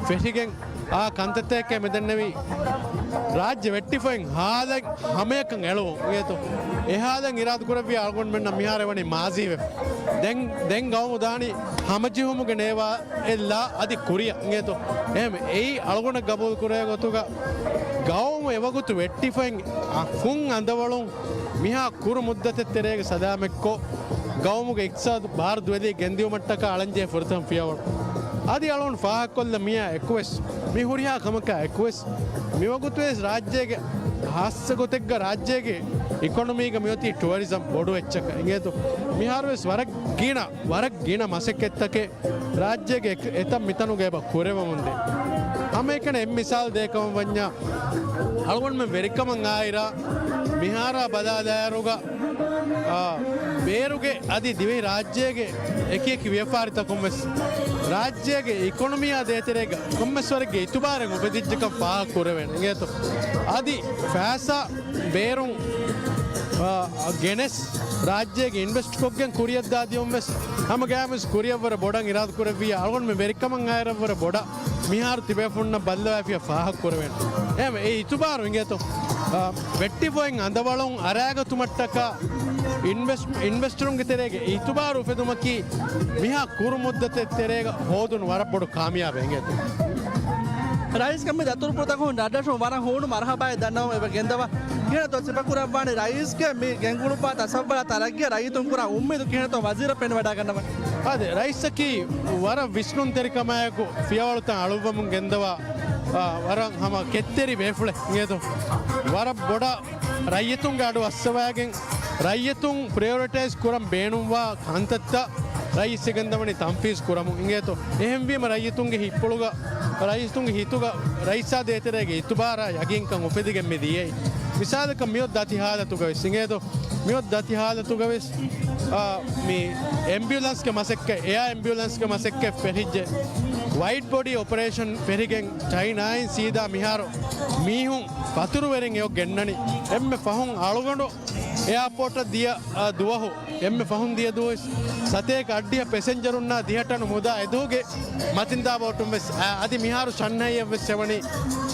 ފެށިގެން އާ ކަންތައްތަކެއް މިދެންނެވި ރާއްޖެ ވެއްޓިފައިން ހާލަށް ހަމަޔަކަށް އެޅުވުން އިނގޭތޯ. އެ ހާލަށް އިރާދަކުރެއްވިޔާ އަޅުގަނޑުމެންނަށް މިހާރު ވަނީ މާޒީވެފަ. ދެން، ދެން ގައުމު ދާނީ ހަމަޖެހުމުގެ ނޭވާއެއްލާ އަދި ކުރިއަށް އިނގޭތޯ. އެހެން އެއީ އަޅުގަނޑަށް ގަބޫލު ކުރޭ ގޮތުގަ ގައުމު އެވަގުތު ވެއްޓިފައިން އަ-، ފުން އަނދަވަޅުން މިހާ ކުރު މުއްދަތެއް ތެރޭގަ ސަލާމަތްކޮށް، ގައުމުގެ އިޤްތިޞާދު ބާރު ދުވެލީ ގެންދިއުމަށްޓަކާ އަޅަންޖެހޭ ފުރަތަމަ ފިޔަވަޅު. އަދި އަޅުން ފާހަގަކޮށްލަ މިއާ އެކުވެސް، މި ހުރިހާ ކަމަކާ އެކުވެސް، މިވަގުތުވެސް ރާއްޖޭގެ ހާއްސަ ގޮތެއްގަ ރާއްޖޭގެ އިކޮނޮމީގަ މިއޮތީ ޓުއަރިޒަމް ބޮޑު އެއްޗަކަށް އިނގޭތޯ. މިހާރުވެސް ވަރަށް ގިނަ، ވަރަށް ގިނަ މަސައްކަތްތަކެއް ރާއްޖޭގެ އެތައް މިތަނުގަ އެބަ ކުރެވެމުންދޭ. ހަމައެކަނި އެއް މިސާލު ދޭކަމަށް ވަންޏާ، އަޅުގަނޑުމެން ވެރިކަމަށް އާއިރާ މިހާރާ ބަލާލާއިރުގަ، އާ، ބޭރުގެ އަދި ދިވެހި ރާއްޖޭގެ އެކި އެކި ވިޔަފާރިތަކުން ވެސް ރާއްޖޭގެ އިކޮނޮމީއާ ދޭތެރޭގަ ކޮންމެސް ވަރެއްގެ އިތުބާރެއް އުފެދިއްޖެކަން ފާހަގަ ކުރެވޭނެ އިނގޭތޯ. އަދި ފައިސާ ބޭރުން، އާ، ގެނެސް ރާއްޖޭގެ އިންވެސްޓްކޮށްގެން ކުރިއަށްދާ ދިޔުން ވެސް ހަމަ ގައިމުވެސް ކުރިއަށްވުރެ ބޮޑަށް އިރާދަ ކުރެއްވިއްޔާ އަޅުގަނޑުމެން ވެރިކަމަށް އައިރަށްވުރެ ބޮޑަށް މިހާރު ތިބޭފުޅުންނަށް ބައްލަވައިފިޔާ ފާހަގަ ކުރެވޭނެ. އެހެން އެ އިތުބާރު އިނގޭތޯ، އާ، ވެއްޓިފައިން އަނދަވަޅުން އަރާގަތުމަށްޓަކާ އިންވެސް-، އިންވެސްޓަރުންގެ ތެރޭގެ އިތުބާރު އުފެދުމަކީ މިހާ ކުރު މުއްދަތެއް ތެރޭގަ ހޯދުން ވަރަށް ބޮޑު ކާމިޔާބެއް އިނގޭތޯ. ރައީސްގެ މި ދަތުރުފުޅުތަކުން ރަށްރަށުން ވަރަށް ހޫނު މަރުހަބާއެއް ދަންނަވަމުން އެބަ ގެންދަވާ. ކިހިނެއްތޯ ސިފަކުރައްވާނީ ރައީސްގެ މި ގެންގުޅުއްވާ ތަސައްވަރާ ތަރައްގީއަށް ރައްޔިތުން ކުރާ އުއްމީދު ކިހިނެއްތޯ ވަޒީރަށް ފެނިވަޑައިގަންނަވަން؟ އާދެ، ރައީސަކީ ވަރަށް ވިސްނުންތެރިކަމާއެކު ފިޔަވަޅުތައް އަޅުއްވަމުން ގެންދަވާ، އާ، ވަރަށް ހަމަ ކެތްތެރި ބޭފުޅެއް އިނގޭތޯ. ވަރަށް ބޮޑަށް ރައްޔިތުންގެ އަޑު އައްސަވައިގެން، ރައްޔިތުން ޕްރިއޮރިޓައިޒް ކުރަން ބޭނުންވާ ކަންތައްތައް ރައީސް ގެންދަވަނީ ތަންފީޒް ކުރަމުން އިނގޭތޯ. އެހެންވީމަ ރައްޔިތުންގެ ހިތްޕުޅުގަ، ރައްޔިތުންގެ ހިތުގަ ރައީސާ ދޭތެރޭގެ އިތުބާރާ ޔަގީންކަން އުފެދިގެން މި ދިޔައީ. މިސާލަކަށް މިއޮތް ދަތި ހާލަތުގަ ވެސް އިނގޭތޯ، މިއޮތް ދަތި ހާލަތުގަ ވެސް، އާ، މި އެމްބިއުލަންސްގެ މަސައްކަތް، އެއާ އެމްބިއުލަންސްގެ މަސައްކަތް ފެށިއްޖެ. ވައިޑް ބޮޑީ އޮޕަރޭޝަން ފެށިގެން ޗައިނާއިން ސީދާ މިހާރު މީހުން ފަތުރުވެރިން އެޔޮ ގެންނަނީ. އެންމެ ފަހުން އަޅުގަނޑު އެއާޕޯޓަށް ދިޔަ، އާ، ދުވަހު އެންމެ ފަހުން ދިޔަ ދުވަހު ސަތޭކަ އަށްޑިހަ ޕެސެންޖަރުންނާ ދިހަ ޓަނު މުދާ އެދުވަހުގެ މަތިންދާ ބޯޓުން ވެސް، އާ، އަދި މިހާރު ޝަންހައިއަށް ވެސް އެވަނީ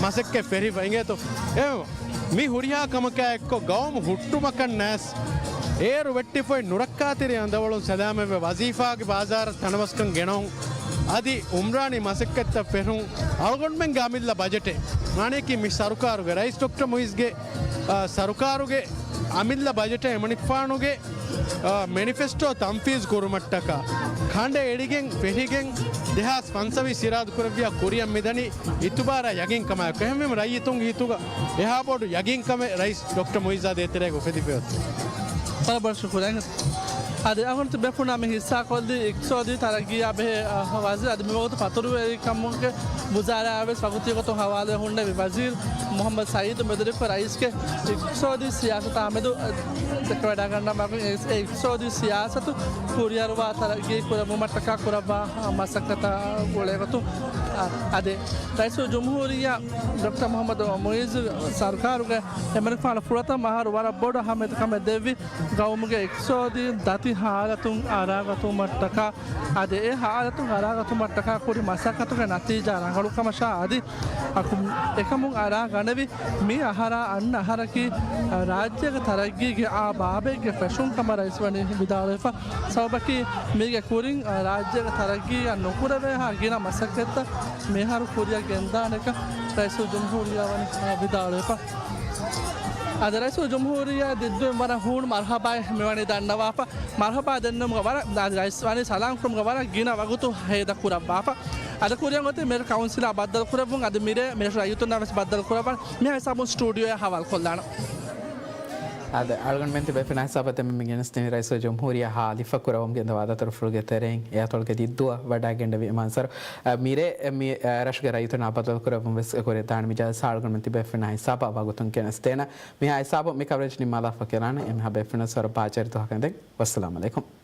މަސައްކަތް ފެށިފަ އިނގޭތޯ. އެ، މި ހުރިހާ ކަމަކާ އެއްކޮށް ގައުމު ހުއްޓުމަކަށް ނައަސް އޭރު ވެއްޓިފައި ނުރައްކާތެރި އަނދަވަޅުން ސަލާމަތްވެ ވަޒީފާގެ ބާޒާރަށް ތަނަވަސްކަން ގެނައުން އަދި އުމްރާނީ މަސައްކަތްތައް ފެށުން އަޅުގަނޑުމެންގެ އަމިއްލަ ބަޖެޓެއް، މާނަޔަކީ މި ސަރުކާރުގެ ރައީސް ޑޮކްޓަރ މުއިޒްގެ، އާ، ސަރުކާރުގެ އަމިއްލަ ބަޖެޓަށް އެމަނިކުފާނުގެ، އާ، މެނިފެސްޓޯ ތަންފީޒް ކުރުމަށްޓަކާ ކަނޑައެޅިގެން ފެށިގެން ދެހާސް ފަންސަވީސް އިރާދަކުރެއްވިޔާ ކުރިއަށް މިދަނީ އިތުބާރާ ޔަގީންކަމާއެކު. އެހެންވީމަ ރައްޔިތުންގެ ހިތުގަ އެހާ ބޮޑު ޔަގީންކަމެއް ރައީސް ޑޮކްޓަރ މުއިއްޒާ ދޭތެރޭގަ އުފެދިފައި އޮތީ. ވަރަށް ބޮޑަށް ޝުކުރެއް. އަދި އަޅުގަނޑު ބޭފުޅުންނާ މި ހިއްސާކޮށްލީ އިޤްތިޞާދީ ތަރައްގީއާ ބެހޭ، އަ، ވަޒީރު އަދި މިވަގުތު ފަތުރުވެރިކަމުގެ ވުޒާރާއާ ވެސް ވަގުތީ ގޮތުން ހަވާލުވެ ހުންނެވި ވަޒީރު މުޙައްމަދު ސައީދު މެދުވެރިކޮށް ރައީސްގެ އިޤްތިޞާދީ ސިޔާސަތާ މެދު، އަ، ދެކެވަޑައިގަންނަވާ މަގުން އެ، އެ އިޤްތިޞާދީ ސިޔާސަތު ކުރިއަރުވާ ތަރައްގީ ކުރެއްވުމަށްޓަކާ ކުރައްވާ، އަ، މަސައްކަތާ ގުޅޭގޮތުން، އަ، އަދި ރައީސުލްޖުމްހޫރިއްޔާ ޑޮކްޓަރ މުޙައްމަދު މުއިއްޒު ސަރުކާރުގެ އެމަނިކުފާނު ފުރަތަމަ އަހަރު ވަރަށް ބޮޑު އަހައްމިޔަތުކަމެއް ދެއްވި ގައުމުގެ އިޤްތިޞާދީ ދަތި ހާލަތުން އަރާގަތުމަށްޓަކާ، އަދި އެ ހާލަތުން އަރާގަތުމަށްޓަކާ ކުރި މަސައްކަތުގެ ނަތީޖާ ރަނގަޅުކަމަށާ އަދި އަކު-، އެކަމުން އަރާ ގަނެވި މި އަހަރާ އަންނަ އަހަރަކީ، ރާއްޖޭގެ ތަރައްގީގެ އާ ބާބެއްގެ ފެށުން ކަމަށް ރައީސް ވަނީ ވިދާޅުވެފަ. ސަބަބަކީ މީގެ ކުރިން، އާ، ރާއްޖޭގެ ތަރައްގީއަށް ނުކުރެވޭހާ ގިނަ މަސައްކަތްތައް މިހާރު ކުރިއަށް ގެންދާނެކަން ރައީސުލްޖުމްހޫރިއްޔާ ވަނީ، އާ، ވިދާޅުވެފަ. އަދި ރައީސުލްޖުމްހޫރިއްޔާ ދިއްދުވިން ވަރަށް ހޫނު މަރުޙަބާއެއް މިވަނީ ދަންނަވާފަ. މަރުޙަބާ ދެންނެވުމުގަ ވަރަށް، އަދި ރައީސް ވަނީ ސަލާމް ކުރުމުގަ ވަރަށް ގިނަ ވަގުތު ހޭދަ ކުރައްވާފަ. އަދި ކުރިއަށް އޮތީ މިރޭ ކައުންސިލާ ބައްދަލު ކުރެއްވުން، އަދި މިރޭ މިރޭ ރައްޔިތުންނާ ވެސް ބައްދަލު ކުރައްވާން. މިހާ ހިސާބުން ސްޓޫޑިއޯއަށް ހަވާލު ކޮށްލާނަން. އަދި އަޅުގަނޑުމެން ތިބޭފުޅުންނާ ހިސާބަށް ދެންމެ މި ގެނެސްދިނީ ރައީސުލްޖުމްހޫރިއްޔާ ހާލިފަ ކުރައްވަމުން ގެންދަވާ ދަތުރުފުޅުގެ ތެރެއިން އެއަތޮޅުގެ ދިއްދުއަށް ވަޑައިގެންނެވި މަންޒަރު. އަ، މިރޭ މި، އަ، ރަށުގެ ރައްޔިތުންނާ ބައްދަލު ކުރެއްވުން ވެސް ކުރިއަށް ދާނެ. މި ޖަލްސާ އަޅުގަނޑުމެން ތިބޭފުޅުންނާ ހިސާބަށް ވަގުތުން ގެނެސްދޭނަން. މިހާ ހިސާބުން މި ކަވަރޭޖް ނިންމާލާފަ ކިޔާނަން. އެންމެހާ ބޭފުޅުންނަށް ވަރަށް ބާއްޖަވެރި ދުވަހަކަށް އެދެން. ވައްސަލާމް އަލައިކުމް.